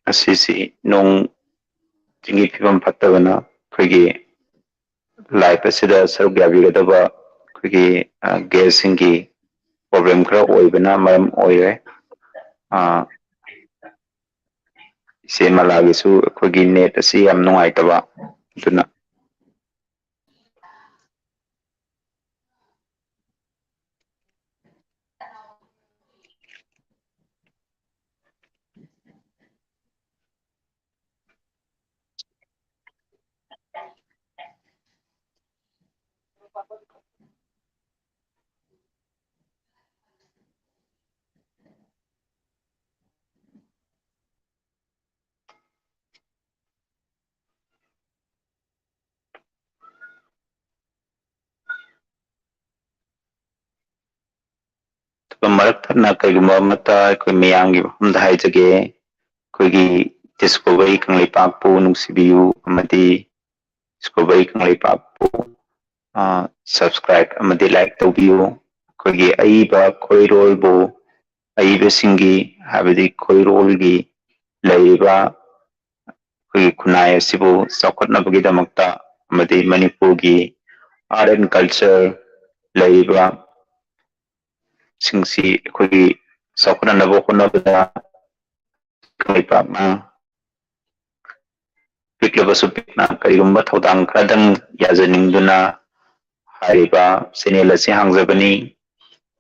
ꯑꯁꯤꯁꯤ ꯅꯣꯡ ꯆꯤꯡꯒꯤ ꯐꯤꯕꯝ ꯐꯠꯇꯕꯅ ꯑꯩꯈꯣꯏꯒꯤ live ꯑꯁꯤꯗ ꯁꯔꯨꯛ ꯌꯥꯕꯤꯒꯗꯕ ꯑꯩꯈꯣꯏꯒꯤ, ꯑ, guest ꯁꯤꯡꯒꯤ problem ꯈꯔ ꯑꯣꯏꯕꯅ ꯃꯔꯝ ꯑꯣꯏꯔꯦ꯫ ꯑ, ꯏꯆꯦ ꯃꯂꯥꯒꯤꯁꯨ ꯑꯩꯈꯣꯏꯒꯤ net ꯑꯁꯤ ꯌꯥꯝ ꯅꯨꯡꯉꯥꯏꯇꯕ, ꯑꯗꯨꯅ ꯑꯗꯨꯒ ꯃꯔꯛ ꯊꯠꯅ ꯀꯔꯤꯒꯨꯝꯕ ꯑꯃꯠꯇ ꯑꯩꯈꯣꯏ ꯃꯤꯌꯥꯝꯒꯤ ꯃꯐꯝꯗ ꯍꯥꯏꯖꯒꯦ, ꯑꯩꯈꯣꯏꯒꯤ Discovery ꯀꯪꯂꯩꯄꯥꯛꯄꯨ ꯅꯨꯡꯁꯤꯕꯤꯌꯨ ꯑꯃꯗꯤ Discovery ꯀꯪꯂꯩꯄꯥꯛꯄꯨ, ꯑ, subscribe ꯑꯃꯗꯤ like ꯇꯧꯕꯤꯌꯨ꯫ ꯑꯩꯈꯣꯏꯒꯤ ꯑꯏꯕ ꯈꯣꯏꯔꯣꯜꯕꯨ, ꯑꯏꯕꯁꯤꯡꯒꯤ, ꯍꯥꯏꯕꯗꯤ ꯈꯣꯏꯔꯣꯜꯒꯤ ꯂꯩꯔꯤꯕ ꯑꯩꯈꯣꯏꯒꯤ ꯈꯨꯟꯅꯥꯏ ꯑꯁꯤꯕꯨ ꯆꯥꯎꯈꯠꯅꯕꯒꯤꯗꯃꯛꯇ ꯑꯃꯗꯤ ꯃꯅꯤꯄꯨꯔꯒꯤ art and culture ꯂꯩꯔꯤꯕ ꯁꯤꯡꯁꯤ ꯑꯩꯈꯣꯏꯒꯤ ꯆꯥꯎꯈꯠꯅꯅꯕ ꯍꯣꯠꯅꯕꯗ ꯀꯪꯂꯩꯄꯥꯛꯅ ꯄꯤꯛꯂꯕꯁꯨ ꯄꯤꯛꯅ ꯀꯔꯤꯒꯨꯝꯕ ꯊꯧꯗꯥꯡ ꯈꯔꯗꯪ ꯌꯥꯖꯅꯤꯡꯗꯨꯅ ꯍꯥꯏꯔꯤꯕ channel ꯑꯁꯤ ꯍꯥꯡꯖꯕꯅꯤ꯫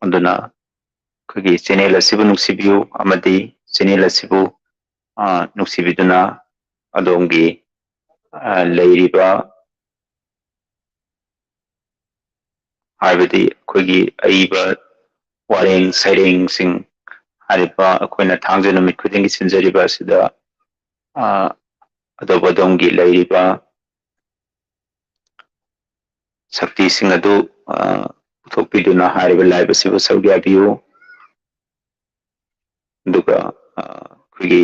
ꯑꯗꯨꯅ ꯑꯩꯈꯣꯏꯒꯤ channel ꯑꯁꯤꯕꯨ ꯅꯨꯡꯁꯤꯕꯤꯌꯨ ꯑꯃꯗꯤ channel ꯑꯁꯤꯕꯨ, ꯑ, ꯅꯨꯡꯁꯤꯕꯤꯗꯨꯅ ꯑꯗꯣꯝꯒꯤ, ꯑ, ꯂꯩꯔꯤꯕ, ꯍꯥꯏꯕꯗꯤ ꯑꯩꯈꯣꯏꯒꯤ ꯑꯏꯕ ꯋꯥꯔꯦꯡ ꯁꯩꯔꯦꯡꯁꯤꯡ, ꯍꯥꯏꯔꯤꯕ ꯑꯩꯈꯣꯏꯅ ꯊꯥꯡꯖ ꯅꯨꯃꯤꯠ ꯈꯨꯗꯤꯡꯒꯤ ꯁꯤꯟꯖꯔꯤꯕ ꯑꯁꯤꯗ, ꯑ, ꯑꯗꯣꯞ ꯑꯗꯣꯝꯒꯤ ꯂꯩꯔꯤꯕ ꯁꯛꯇꯤꯁꯤꯡ ꯑꯗꯨ, ꯑ, ꯄꯨꯊꯣꯛꯄꯤꯗꯨꯅ ꯍꯥꯏꯔꯤꯕ live ꯑꯁꯤꯕꯨ ꯁꯔꯨꯛ ꯌꯥꯕꯤꯌꯨ꯫ ꯑꯗꯨꯒ, ꯑ, ꯑꯩꯈꯣꯏꯒꯤ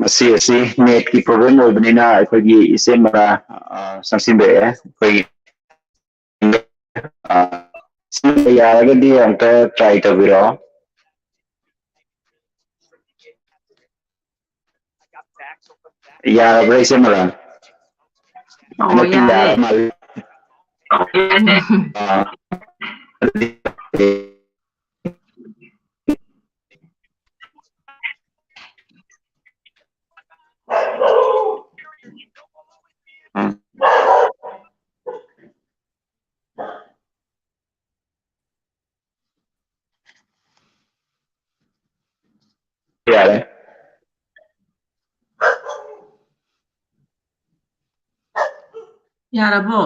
ꯃꯁꯤ ꯑꯁꯤ ꯅꯦꯠꯀꯤ ꯄ꯭ꯔꯣꯕ꯭ꯂꯦꯝ ꯑꯣꯏꯕꯅꯤꯅ ꯑꯩꯈꯣꯏꯒꯤ ꯏꯆꯦ ꯃꯔꯥ, ꯑ, ꯆꯪꯁꯤꯟꯕꯤꯔꯛꯑꯦ꯫ ꯑꯩꯈꯣꯏꯒꯤ, ꯑ, ꯌꯥꯔꯒꯗꯤ ꯑꯝꯇ ꯇ꯭ꯔꯥꯏ ꯇꯧꯕꯤꯔꯛꯑꯣ꯫ ꯌꯥꯔꯕ꯭ꯔꯥ, ꯏꯆꯦ ꯃꯔꯥ? ꯑꯣ, ꯍꯟꯗꯛꯇꯤ ꯌꯥꯔꯦ꯫ ꯌꯥꯔ ꯃꯥꯜꯂꯦ꯫ ꯑ, ꯌꯥꯔꯦ꯫ ꯌꯥꯔꯕꯣ?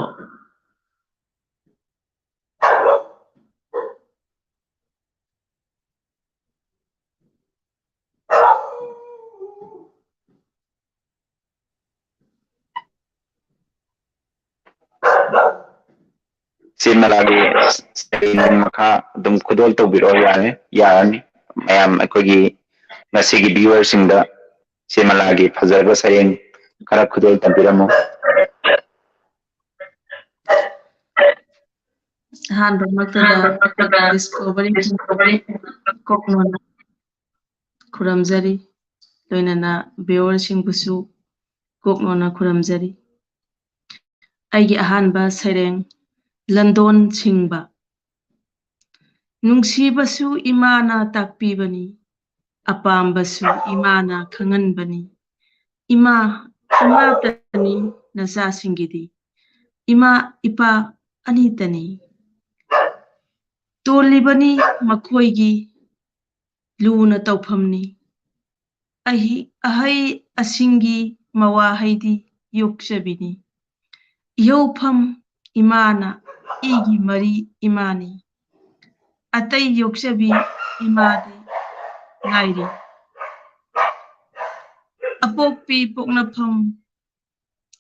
ꯆꯦ ꯃꯂꯥꯒꯤ ꯁꯩꯔꯦꯡ ꯃꯈꯥ ꯑꯗꯨꯝ ꯈꯨꯗꯣꯜ ꯇꯧꯕꯤꯔꯛꯑꯣ, ꯌꯥꯔꯦ, ꯌꯥꯔꯅꯤ꯫ ꯃꯌꯥꯝ ꯑꯩꯈꯣꯏꯒꯤ ꯉꯁꯤꯒꯤ viewerꯁꯤꯡꯗ ꯆꯦ ꯃꯂꯥꯒꯤ ꯐꯖꯔꯕ ꯁꯩꯔꯦꯡ ꯈꯔ ꯈꯨꯗꯣꯜ ꯇꯝꯕꯤꯔꯝꯃꯨ꯫ ꯑꯍꯥꯟꯕꯃꯛꯇꯗ Discovery ꯀꯣꯛꯅꯣꯅ ꯈꯨꯔꯨꯝꯖꯔꯤ, ꯂꯣꯏꯅꯅ viewerꯁꯤꯡꯕꯨꯁꯨ ꯀꯣꯛꯅꯣꯅ ꯈꯨꯔꯨꯝꯖꯔꯤ꯫ ꯑꯩꯒꯤ ꯑꯍꯥꯟꯕ ꯁꯩꯔꯦꯡ, ꯂꯟꯗꯣꯟ ꯁꯤꯡꯕ꯫ ꯅꯨꯡꯁꯤꯕꯁꯨ ꯏꯃꯥꯅ ꯇꯥꯛꯄꯤꯕꯅꯤ, ꯑꯄꯥꯝꯕꯁꯨ ꯏꯃꯥꯅ ꯈꯪꯍꯟꯕꯅꯤ꯫ ꯏꯃꯥ, ꯏꯃꯥꯇꯅꯤ ꯅꯆꯥꯁꯤꯡꯒꯤꯗꯤ, ꯏꯃꯥ ꯏꯄꯥ ꯑꯅꯤꯇꯅꯤ꯫ ꯇꯣꯜꯂꯤꯕꯅꯤ ꯃꯈꯣꯏꯒꯤ ꯂꯨꯅ ꯇꯧꯐꯝꯅꯤ꯫ ꯑꯍꯤ-, ꯑꯍꯩ ꯑꯁꯤꯡꯒꯤ ꯃꯋꯥꯍꯩꯗꯤ ꯌꯣꯛꯆꯕꯤꯅꯤ꯫ ꯏꯍꯧꯐꯝ ꯏꯃꯥꯅ, ꯏꯒꯤ ꯃꯔꯤ ꯏꯃꯥꯅꯤ꯫ ꯑꯇꯩ ꯌꯣꯛꯆꯕꯤ ꯏꯃꯥꯗꯤ ꯉꯥꯏꯔꯤ꯫ ꯑꯄꯣꯛꯄꯤ ꯄꯣꯛꯅꯐꯝ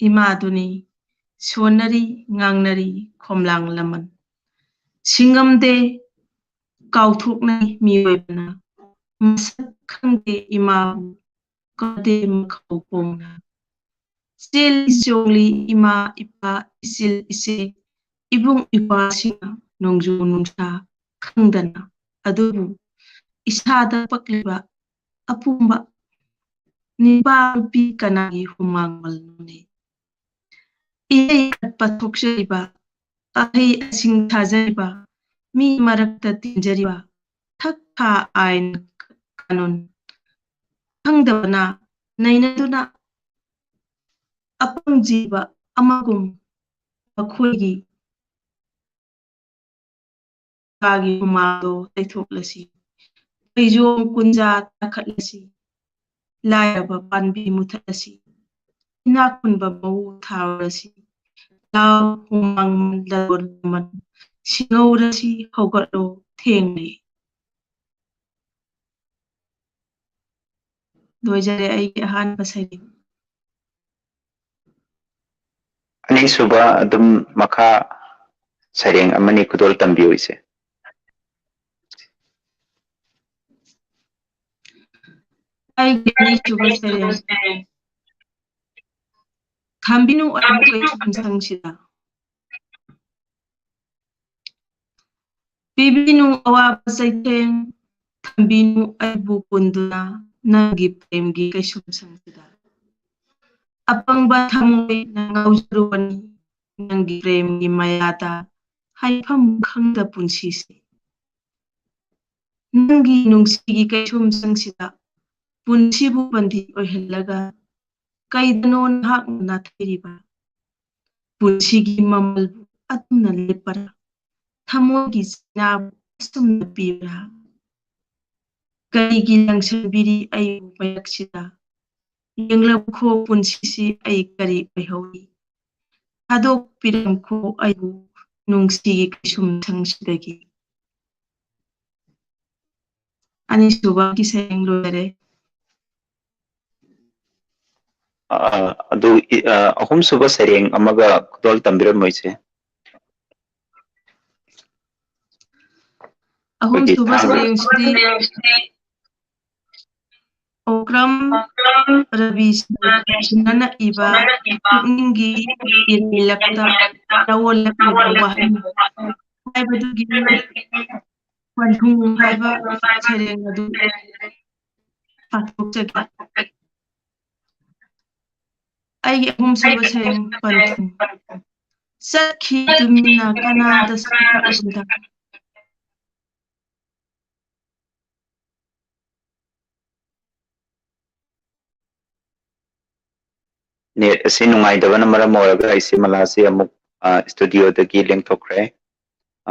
ꯏꯃꯥꯗꯨꯅꯤ꯫ ꯁꯣꯟꯅꯔꯤ, ꯉꯥꯡꯅꯔꯤ ꯈꯣꯝꯂꯥꯡ ꯂꯃꯟ꯫ ꯁꯤꯡꯉꯝꯗꯦ, ꯀꯥꯎꯊꯣꯛꯅꯩ ꯃꯤꯑꯣꯏꯕꯅ꯫ ꯃꯁꯛ ꯈꯪꯗꯦ ꯏꯃꯥꯕꯨ, ꯀꯥꯗꯦ ꯃꯈꯧ ꯄꯣꯡꯅ꯫ ꯆꯦꯜꯂꯤ ꯆꯣꯡꯂꯤ ꯏꯃꯥ, ꯏꯄꯥ, ꯏꯆꯤꯜ ꯏꯆꯦ, ꯏꯕꯨꯡ ꯏꯄ꯭ꯋꯥꯁꯤꯡꯅ ꯅꯣꯡꯖꯨ ꯅꯨꯡꯁꯥ ꯈꯪꯗꯅ꯫ ꯑꯗꯨꯕꯨ ꯏꯁꯥꯗ ꯄꯛꯂꯤꯕ ꯑꯄꯨꯝꯕ ꯅꯤꯄꯥ ꯅꯨꯄꯤ ꯀꯅꯥꯒꯤ ꯍꯨꯃꯥꯡ ꯃꯜꯅꯣꯅꯦ? ꯏꯍꯩ ꯀꯠꯄ ꯊꯣꯛꯆꯔꯤꯕ, ꯑꯍꯩ ꯑꯁꯤꯡ ꯊꯥꯖꯔꯤꯕ, ꯃꯤ ꯃꯔꯛꯇ ꯇꯤꯟꯖꯔꯤꯕ, ꯊꯛ ꯊꯥ ꯑꯥꯏꯟ ꯀꯥꯅꯨꯟ ꯈꯪꯗꯕꯅ ꯅꯩꯅꯗꯨꯅ ꯑꯄꯪ ꯖꯤꯕ ꯑꯃꯒꯨꯝ ꯃꯈꯣꯏꯒꯤ ꯏꯄꯥꯒꯤ ꯍꯨꯃꯥꯡꯗꯣ ꯇꯩꯊꯣꯛꯂꯁꯤ꯫ ꯐꯩꯖꯣꯝ ꯀꯨꯟꯖꯥ ꯇꯥꯈꯠꯂꯁꯤ꯫ ꯂꯥꯏꯔꯕ ꯄꯥꯟꯕꯤ ꯃꯨꯊꯠꯂꯁꯤ꯫ ꯏꯅꯥꯛ ꯈꯨꯟꯕ ꯃꯎ ꯊꯥꯔꯨꯔꯁꯤ꯫ ꯂꯥꯎ, ꯍꯨꯃꯥꯡ ꯂꯔꯣꯟ ꯂꯃꯟ, ꯁꯤꯡꯍꯧꯔꯁꯤ ꯍꯧꯒꯠꯂꯣ ꯊꯦꯡꯂꯦ꯫ ꯂꯣꯏꯖꯔꯦ ꯑꯩꯒꯤ ꯑꯍꯥꯟꯕ ꯁꯩꯔꯦꯡ꯫ ꯑꯅꯤꯁꯨꯕ ꯑꯗꯨꯝ ꯃꯈꯥ ꯁꯩꯔꯦꯡ ꯑꯃꯅꯤ ꯈꯨꯗꯣꯜ ꯇꯝꯕꯤꯌꯨ ꯏꯆꯦ꯫ ꯑꯩꯒꯤ ꯑꯅꯤꯁꯨꯕ ꯁꯩꯔꯦꯡ꯫ ꯊꯝꯕꯤꯅꯨ ꯑꯩꯕꯨ ꯀꯩꯁꯨꯝꯁꯪꯁꯤꯗ꯫ ꯄꯤꯕꯤꯅꯨ ꯑꯋꯥꯕ ꯆꯩꯊꯦꯡ, ꯊꯝꯕꯤꯅꯨ ꯑꯩꯕꯨ ꯀꯨꯟꯗꯨꯅ ꯅꯪꯒꯤ ꯄ꯭ꯔꯦꯝꯒꯤ ꯀꯩꯁꯨꯝꯁꯪꯁꯤꯗ꯫ ꯑꯄꯪꯕ ꯊꯃꯣꯏꯅ ꯉꯥꯎꯖꯔꯨꯕꯅꯤ ꯅꯪꯒꯤ ꯄ꯭ꯔꯦꯝꯒꯤ ꯃꯌꯥꯗ ꯍꯥꯏꯐꯝ ꯈꯪꯗ ꯄꯨꯟꯁꯤꯁꯦ꯫ ꯅꯪꯒꯤ ꯅꯨꯡꯁꯤꯒꯤ ꯀꯩꯁꯨꯝꯁꯪꯁꯤꯗ ꯄꯨꯟꯁꯤꯕꯨ ꯄꯟꯊꯤ ꯑꯣꯏꯍꯜꯂꯒ ꯀꯩꯗꯅꯣ ꯅꯍꯥꯛꯅ ꯅꯥꯊꯩꯔꯤꯕ? ꯄꯨꯟꯁꯤꯒꯤ ꯃꯃꯜꯕꯨ ꯑꯗꯨꯝꯅ ꯂꯦꯞꯄꯔꯥ? ꯊꯃꯣꯏꯒꯤ ꯆꯩꯅꯥꯕꯨ ꯑꯁꯨꯝꯅ ꯄꯤꯕ꯭ꯔꯥ? ꯀꯔꯤꯒꯤ ꯂꯪꯁꯤꯟꯕꯤꯔꯤ ꯑꯩꯕꯨ ꯃꯌꯦꯛꯁꯤꯗ? ꯌꯦꯡꯂꯝꯈꯣ ꯄꯨꯟꯁꯤꯁꯤ ꯑꯩ ꯀꯔꯤ ꯑꯣꯏꯍꯧꯔꯤ? ꯊꯥꯗꯣꯛꯄꯤꯔꯝꯈꯣ ꯑꯩꯕꯨ ꯅꯨꯡꯁꯤꯒꯤ ꯀꯩꯁꯨꯝꯁꯪꯁꯤꯗꯒꯤ꯫ ꯑꯅꯤꯁꯨꯕꯒꯤ ꯁꯩꯔꯦꯡ ꯂꯣꯏꯔꯦ꯫ ꯑ, ꯑꯗꯨ, ꯏ-, ꯑ, ꯑꯍꯨꯝꯁꯨꯕ ꯁꯩꯔꯦꯡ ꯑꯃꯒ ꯈꯨꯗꯣꯜ ꯇꯝꯕꯤꯔꯝꯃꯣ ꯏꯆꯦ꯫ ꯑꯍꯨꯝꯁꯨꯕ ꯑꯩꯈꯣꯏꯒꯤ ꯁꯩꯔꯦꯡꯁꯤꯗꯤ ꯑꯣꯀ꯭ꯔꯝ ꯔꯕꯤꯁꯅꯅ ꯏꯕ ꯄꯨꯛꯅꯤꯡꯒꯤ ꯏꯔꯩꯂꯛꯇ ꯂꯧꯑꯣꯜꯂꯛꯂꯤꯕ ꯋꯥꯍꯩ ꯍꯥꯏꯕꯗꯨꯒꯤ ꯄꯟꯊꯨꯡ ꯍꯥꯏꯕ ꯁꯩꯔꯦꯡ ꯑꯗꯨ ꯄꯥꯊꯣꯛꯆꯒꯦ꯫ ꯑꯩꯒꯤ ꯑꯍꯨꯝꯁꯨꯕ ꯁꯩꯔꯦꯡ ꯄꯟꯊꯨꯡ꯫ ꯆꯠꯈꯤ ꯇꯨꯃꯤꯟꯅ ꯀꯅꯥꯗꯁꯨ ꯈꯪꯍꯟꯗ꯫ ꯅꯦꯠ ꯑꯁꯤ ꯅꯨꯡꯉꯥꯏꯇꯕꯅ ꯃꯔꯝ ꯑꯣꯏꯔꯒ ꯑꯩꯁꯤ ꯃꯂꯥꯁꯤ ꯑꯃꯨꯛ, ꯑ, ꯁ꯭ꯇꯨꯗꯤꯑꯣꯗꯒꯤ ꯂꯦꯡꯊꯣꯛꯈ꯭ꯔꯦ꯫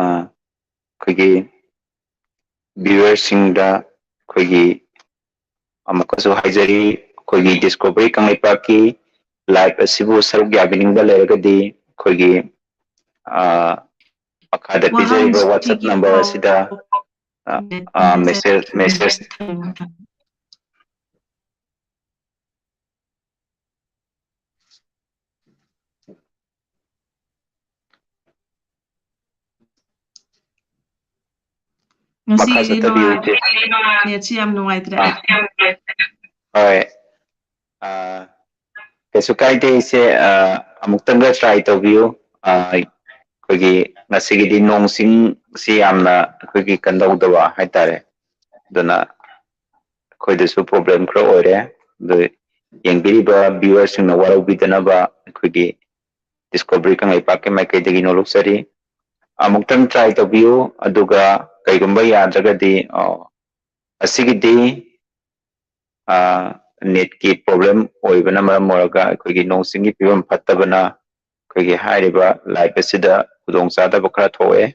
ꯑ, ꯑꯩꯈꯣꯏꯒꯤ ꯚ꯭ꯌꯨꯋꯔꯁꯤꯡꯗ ꯑꯩꯈꯣꯏꯒꯤ ꯑꯃꯨꯛꯀꯁꯨ ꯍꯥꯏꯖꯔꯤ, ꯑꯩꯈꯣꯏꯒꯤ ꯗꯤꯁꯀꯣꯚꯔꯤ ꯀꯪꯂꯩꯄꯥꯛꯀꯤ ꯂꯥꯏꯚ ꯑꯁꯤꯕꯨ ꯁꯔꯨꯛ ꯌꯥꯕꯤꯅꯤꯡꯕ ꯂꯩꯔꯒꯗꯤ ꯑꯩꯈꯣꯏꯒꯤ, ꯑ, ꯃꯈꯥꯗ ꯄꯤꯖꯔꯤꯕ WhatsApp number ꯑꯁꯤꯗ, ꯑ, ꯑ, message, message ꯃꯈꯥ ꯉꯁꯤꯒꯤꯗꯤ ꯆꯠꯊꯕꯤꯌꯨ, ꯏꯆꯦ꯫ ꯅꯦꯠꯁꯤ ꯌꯥꯝ ꯅꯨꯡꯉꯥꯏꯇ꯭ꯔꯦ꯫ ꯑꯥ꯫ ꯍꯣꯏ꯫ ꯑꯥ, ꯀꯩꯁꯨ ꯀꯥꯏꯗꯦ, ꯏꯆꯦ꯫ ꯑꯥ, ꯑꯃꯨꯛꯇꯪꯒ try ꯇꯧꯕꯤꯌꯨ꯫ ꯑꯥ, ꯑꯩꯈꯣꯏꯒꯤ ꯉꯁꯤꯒꯤꯗꯤ ꯅꯣꯡ ꯆꯤꯡꯁꯤ ꯌꯥꯝꯅ ꯑꯩꯈꯣꯏꯒꯤ ꯀꯟꯗꯧꯗꯕ ꯍꯥꯏꯇꯥꯔꯦ꯫ ꯑꯗꯨꯅ ꯑꯩꯈꯣꯏꯗꯁꯨ problem ꯈꯔ ꯑꯣꯏꯔꯦ꯫ ꯑꯗꯨ ꯌꯦꯡꯕꯤꯔꯤꯕ viewerꯁꯤꯡꯅ ꯋꯥꯔꯧꯕꯤꯗꯅꯕ ꯑꯩꯈꯣꯏꯒꯤ Discovery ꯀꯪꯂꯩꯄꯥꯛꯀꯤ ꯃꯥꯏꯀꯩꯗꯒꯤ ꯅꯣꯂꯨꯛꯆꯔꯤ꯫ ꯑꯃꯨꯛꯇꯪ try ꯇꯧꯕꯤꯌꯨ, ꯑꯗꯨꯒ ꯀꯩꯒꯨꯝꯕ ꯌꯥꯗ꯭ꯔꯒꯗꯤ, ꯑ, ꯑꯁꯤꯒꯤꯗꯤ, ꯑ, netꯀꯤ problem ꯑꯣꯏꯕꯅ ꯃꯔꯝ ꯑꯣꯏꯔꯒ ꯑꯩꯈꯣꯏꯒꯤ ꯅꯣꯡ ꯆꯤꯡꯒꯤ ꯐꯤꯕꯝ ꯐꯠꯇꯕꯅ ꯑꯩꯈꯣꯏꯒꯤ ꯍꯥꯏꯔꯤꯕ live ꯑꯁꯤꯗ ꯈꯨꯗꯣꯡꯆꯥꯗꯕ ꯈꯔ ꯊꯣꯛꯑꯦ꯫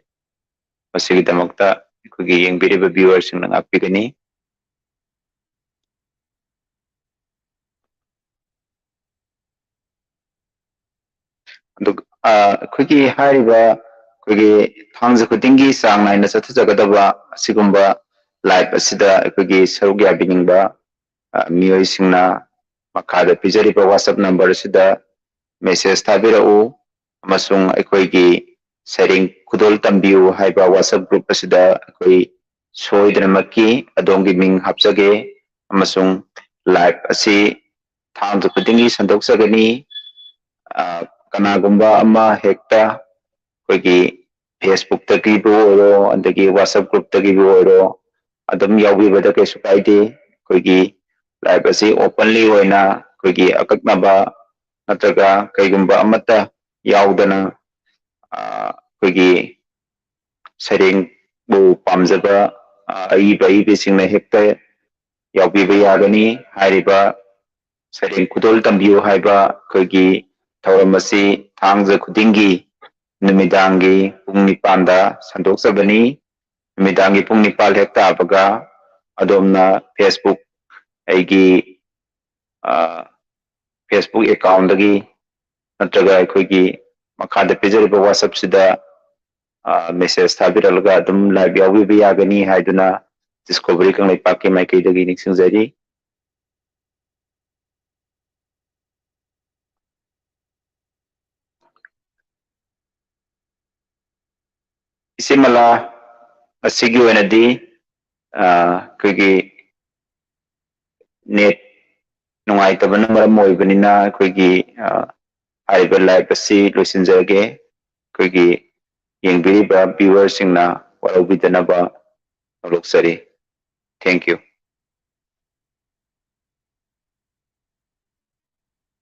ꯃꯁꯤꯒꯤꯗꯃꯛꯇ ꯑꯩꯈꯣꯏꯒꯤ ꯌꯦꯡꯕꯤꯔꯤꯕ viewerꯁꯤꯡꯅ ꯉꯥꯛꯄꯤꯒꯅꯤ꯫ ꯑꯗꯨ, ꯑ, ꯑꯩꯈꯣꯏꯒꯤ ꯍꯥꯏꯔꯤꯕ ꯑꯩꯈꯣꯏꯒꯤ ꯊꯥꯡꯖ ꯈꯨꯗꯤꯡꯒꯤ ꯆꯥꯡ ꯅꯥꯏꯅ ꯆꯠꯊꯖꯒꯗꯕ ꯑꯁꯤꯒꯨꯝꯕ live ꯑꯁꯤꯗ ꯑꯩꯈꯣꯏꯒꯤ ꯁꯔꯨꯛ ꯌꯥꯕꯤꯅꯤꯡꯕ, ꯑ, ꯃꯤꯑꯣꯏꯁꯤꯡꯅ ꯃꯈꯥꯗ ꯄꯤꯖꯔꯤꯕ WhatsApp number ꯑꯁꯤꯗ message ꯊꯥꯕꯤꯔꯛꯎ, ꯑꯃꯁꯨꯡ ꯑꯩꯈꯣꯏꯒꯤ ꯁꯩꯔꯦꯡ ꯈꯨꯗꯣꯜ ꯇꯝꯕꯤꯌꯨ ꯍꯥꯏꯕ WhatsApp group ꯑꯁꯤꯗ ꯑꯩꯈꯣꯏ ꯁꯣꯏꯗꯅꯃꯛꯀꯤ ꯑꯗꯣꯝꯒꯤ ꯃꯤꯡ ꯍꯥꯞꯆꯒꯦ, ꯑꯃꯁꯨꯡ live ꯑꯁꯤ ꯊꯥꯡꯖ ꯈꯨꯗꯤꯡꯒꯤ ꯁꯟꯗꯣꯛꯆꯒꯅꯤ꯫ ꯑ, ꯀꯅꯥꯒꯨꯝꯕ ꯑꯃ ꯍꯦꯛꯇ ꯑꯩꯈꯣꯏꯒꯤ Facebookꯇꯒꯤꯕꯨ ꯑꯣꯏꯔꯣ, ꯑꯗꯒꯤ WhatsApp groupꯇꯒꯤꯕꯨ ꯑꯣꯏꯔꯣ, ꯑꯗꯨꯝ ꯌꯥꯎꯕꯤꯕꯗ ꯀꯩꯁꯨ ꯀꯥꯏꯗꯦ꯫ ꯑꯩꯈꯣꯏꯒꯤ live ꯑꯁꯤ openly ꯑꯣꯏꯅ ꯑꯩꯈꯣꯏꯒꯤ ꯑꯀꯛꯅꯕ ꯅꯠꯇ꯭ꯔꯒ ꯀꯩꯒꯨꯝꯕ ꯑꯃꯠꯇ ꯌꯥꯎꯗꯅ, ꯑ, ꯑꯩꯈꯣꯏꯒꯤ ꯁꯩꯔꯦꯡꯕꯨ ꯄꯥꯝꯖꯕ, ꯑ, ꯑꯏꯕ ꯑꯏꯕꯤꯁꯤꯡꯅ ꯍꯦꯛꯇ ꯌꯥꯎꯕꯤꯕ ꯌꯥꯒꯅꯤ꯫ ꯍꯥꯏꯔꯤꯕ ꯁꯩꯔꯦꯡ ꯈꯨꯗꯣꯜ ꯇꯝꯕꯤꯌꯨ ꯍꯥꯏꯕ ꯑꯩꯈꯣꯏꯒꯤ ꯊꯧꯔꯝ ꯑꯁꯤ ꯊꯥꯡꯖ ꯈꯨꯗꯤꯡꯒꯤ ꯅꯨꯃꯤꯗꯥꯡꯒꯤ ꯄꯨꯡ ꯅꯤꯄꯥꯟꯗ ꯁꯟꯗꯣꯛꯆꯕꯅꯤ꯫ ꯅꯨꯃꯤꯗꯥꯡꯒꯤ ꯄꯨꯡ ꯅꯤꯄꯥꯟ ꯍꯦꯛ ꯇꯥꯕꯒ ꯑꯗꯣꯝꯅ Facebook, ꯑꯩꯒꯤ, ꯑ, Facebook accountꯗꯒꯤ ꯅꯠꯇ꯭ꯔꯒ ꯑꯩꯈꯣꯏꯒꯤ ꯃꯈꯥꯗ ꯄꯤꯖꯔꯤꯕ WhatsApp-ꯁꯤꯗ, ꯑ, message ꯊꯥꯕꯤꯔꯛꯂꯒ ꯑꯗꯨꯝ live ꯌꯥꯎꯕꯤꯕ ꯌꯥꯒꯅꯤ ꯍꯥꯏꯗꯨꯅ Discovery ꯀꯪꯂꯩꯄꯥꯛꯀꯤ ꯃꯥꯏꯀꯩꯗꯒꯤ ꯅꯤꯡꯁꯤꯡꯖꯔꯤ꯫ ꯏꯆꯦ ꯃꯂꯥ, ꯑꯁꯤꯒꯤ ꯑꯣꯏꯅꯗꯤ, ꯑ, ꯑꯩꯈꯣꯏꯒꯤ net ꯅꯨꯡꯉꯥꯏꯇꯕꯅ ꯃꯔꯝ ꯑꯣꯏꯕꯅꯤꯅ ꯑꯩꯈꯣꯏꯒꯤ, ꯑ, ꯍꯥꯏꯔꯤꯕ live ꯑꯁꯤ ꯂꯣꯏꯁꯤꯟꯖꯔꯒꯦ꯫ ꯑꯩꯈꯣꯏꯒꯤ ꯌꯦꯡꯕꯤꯔꯤꯕ viewer-ꯁꯤꯡꯅ ꯋꯥꯔꯧꯕꯤꯗꯅꯕ ꯍꯧꯗꯣꯛꯆꯔꯤ꯫ Thank you꯫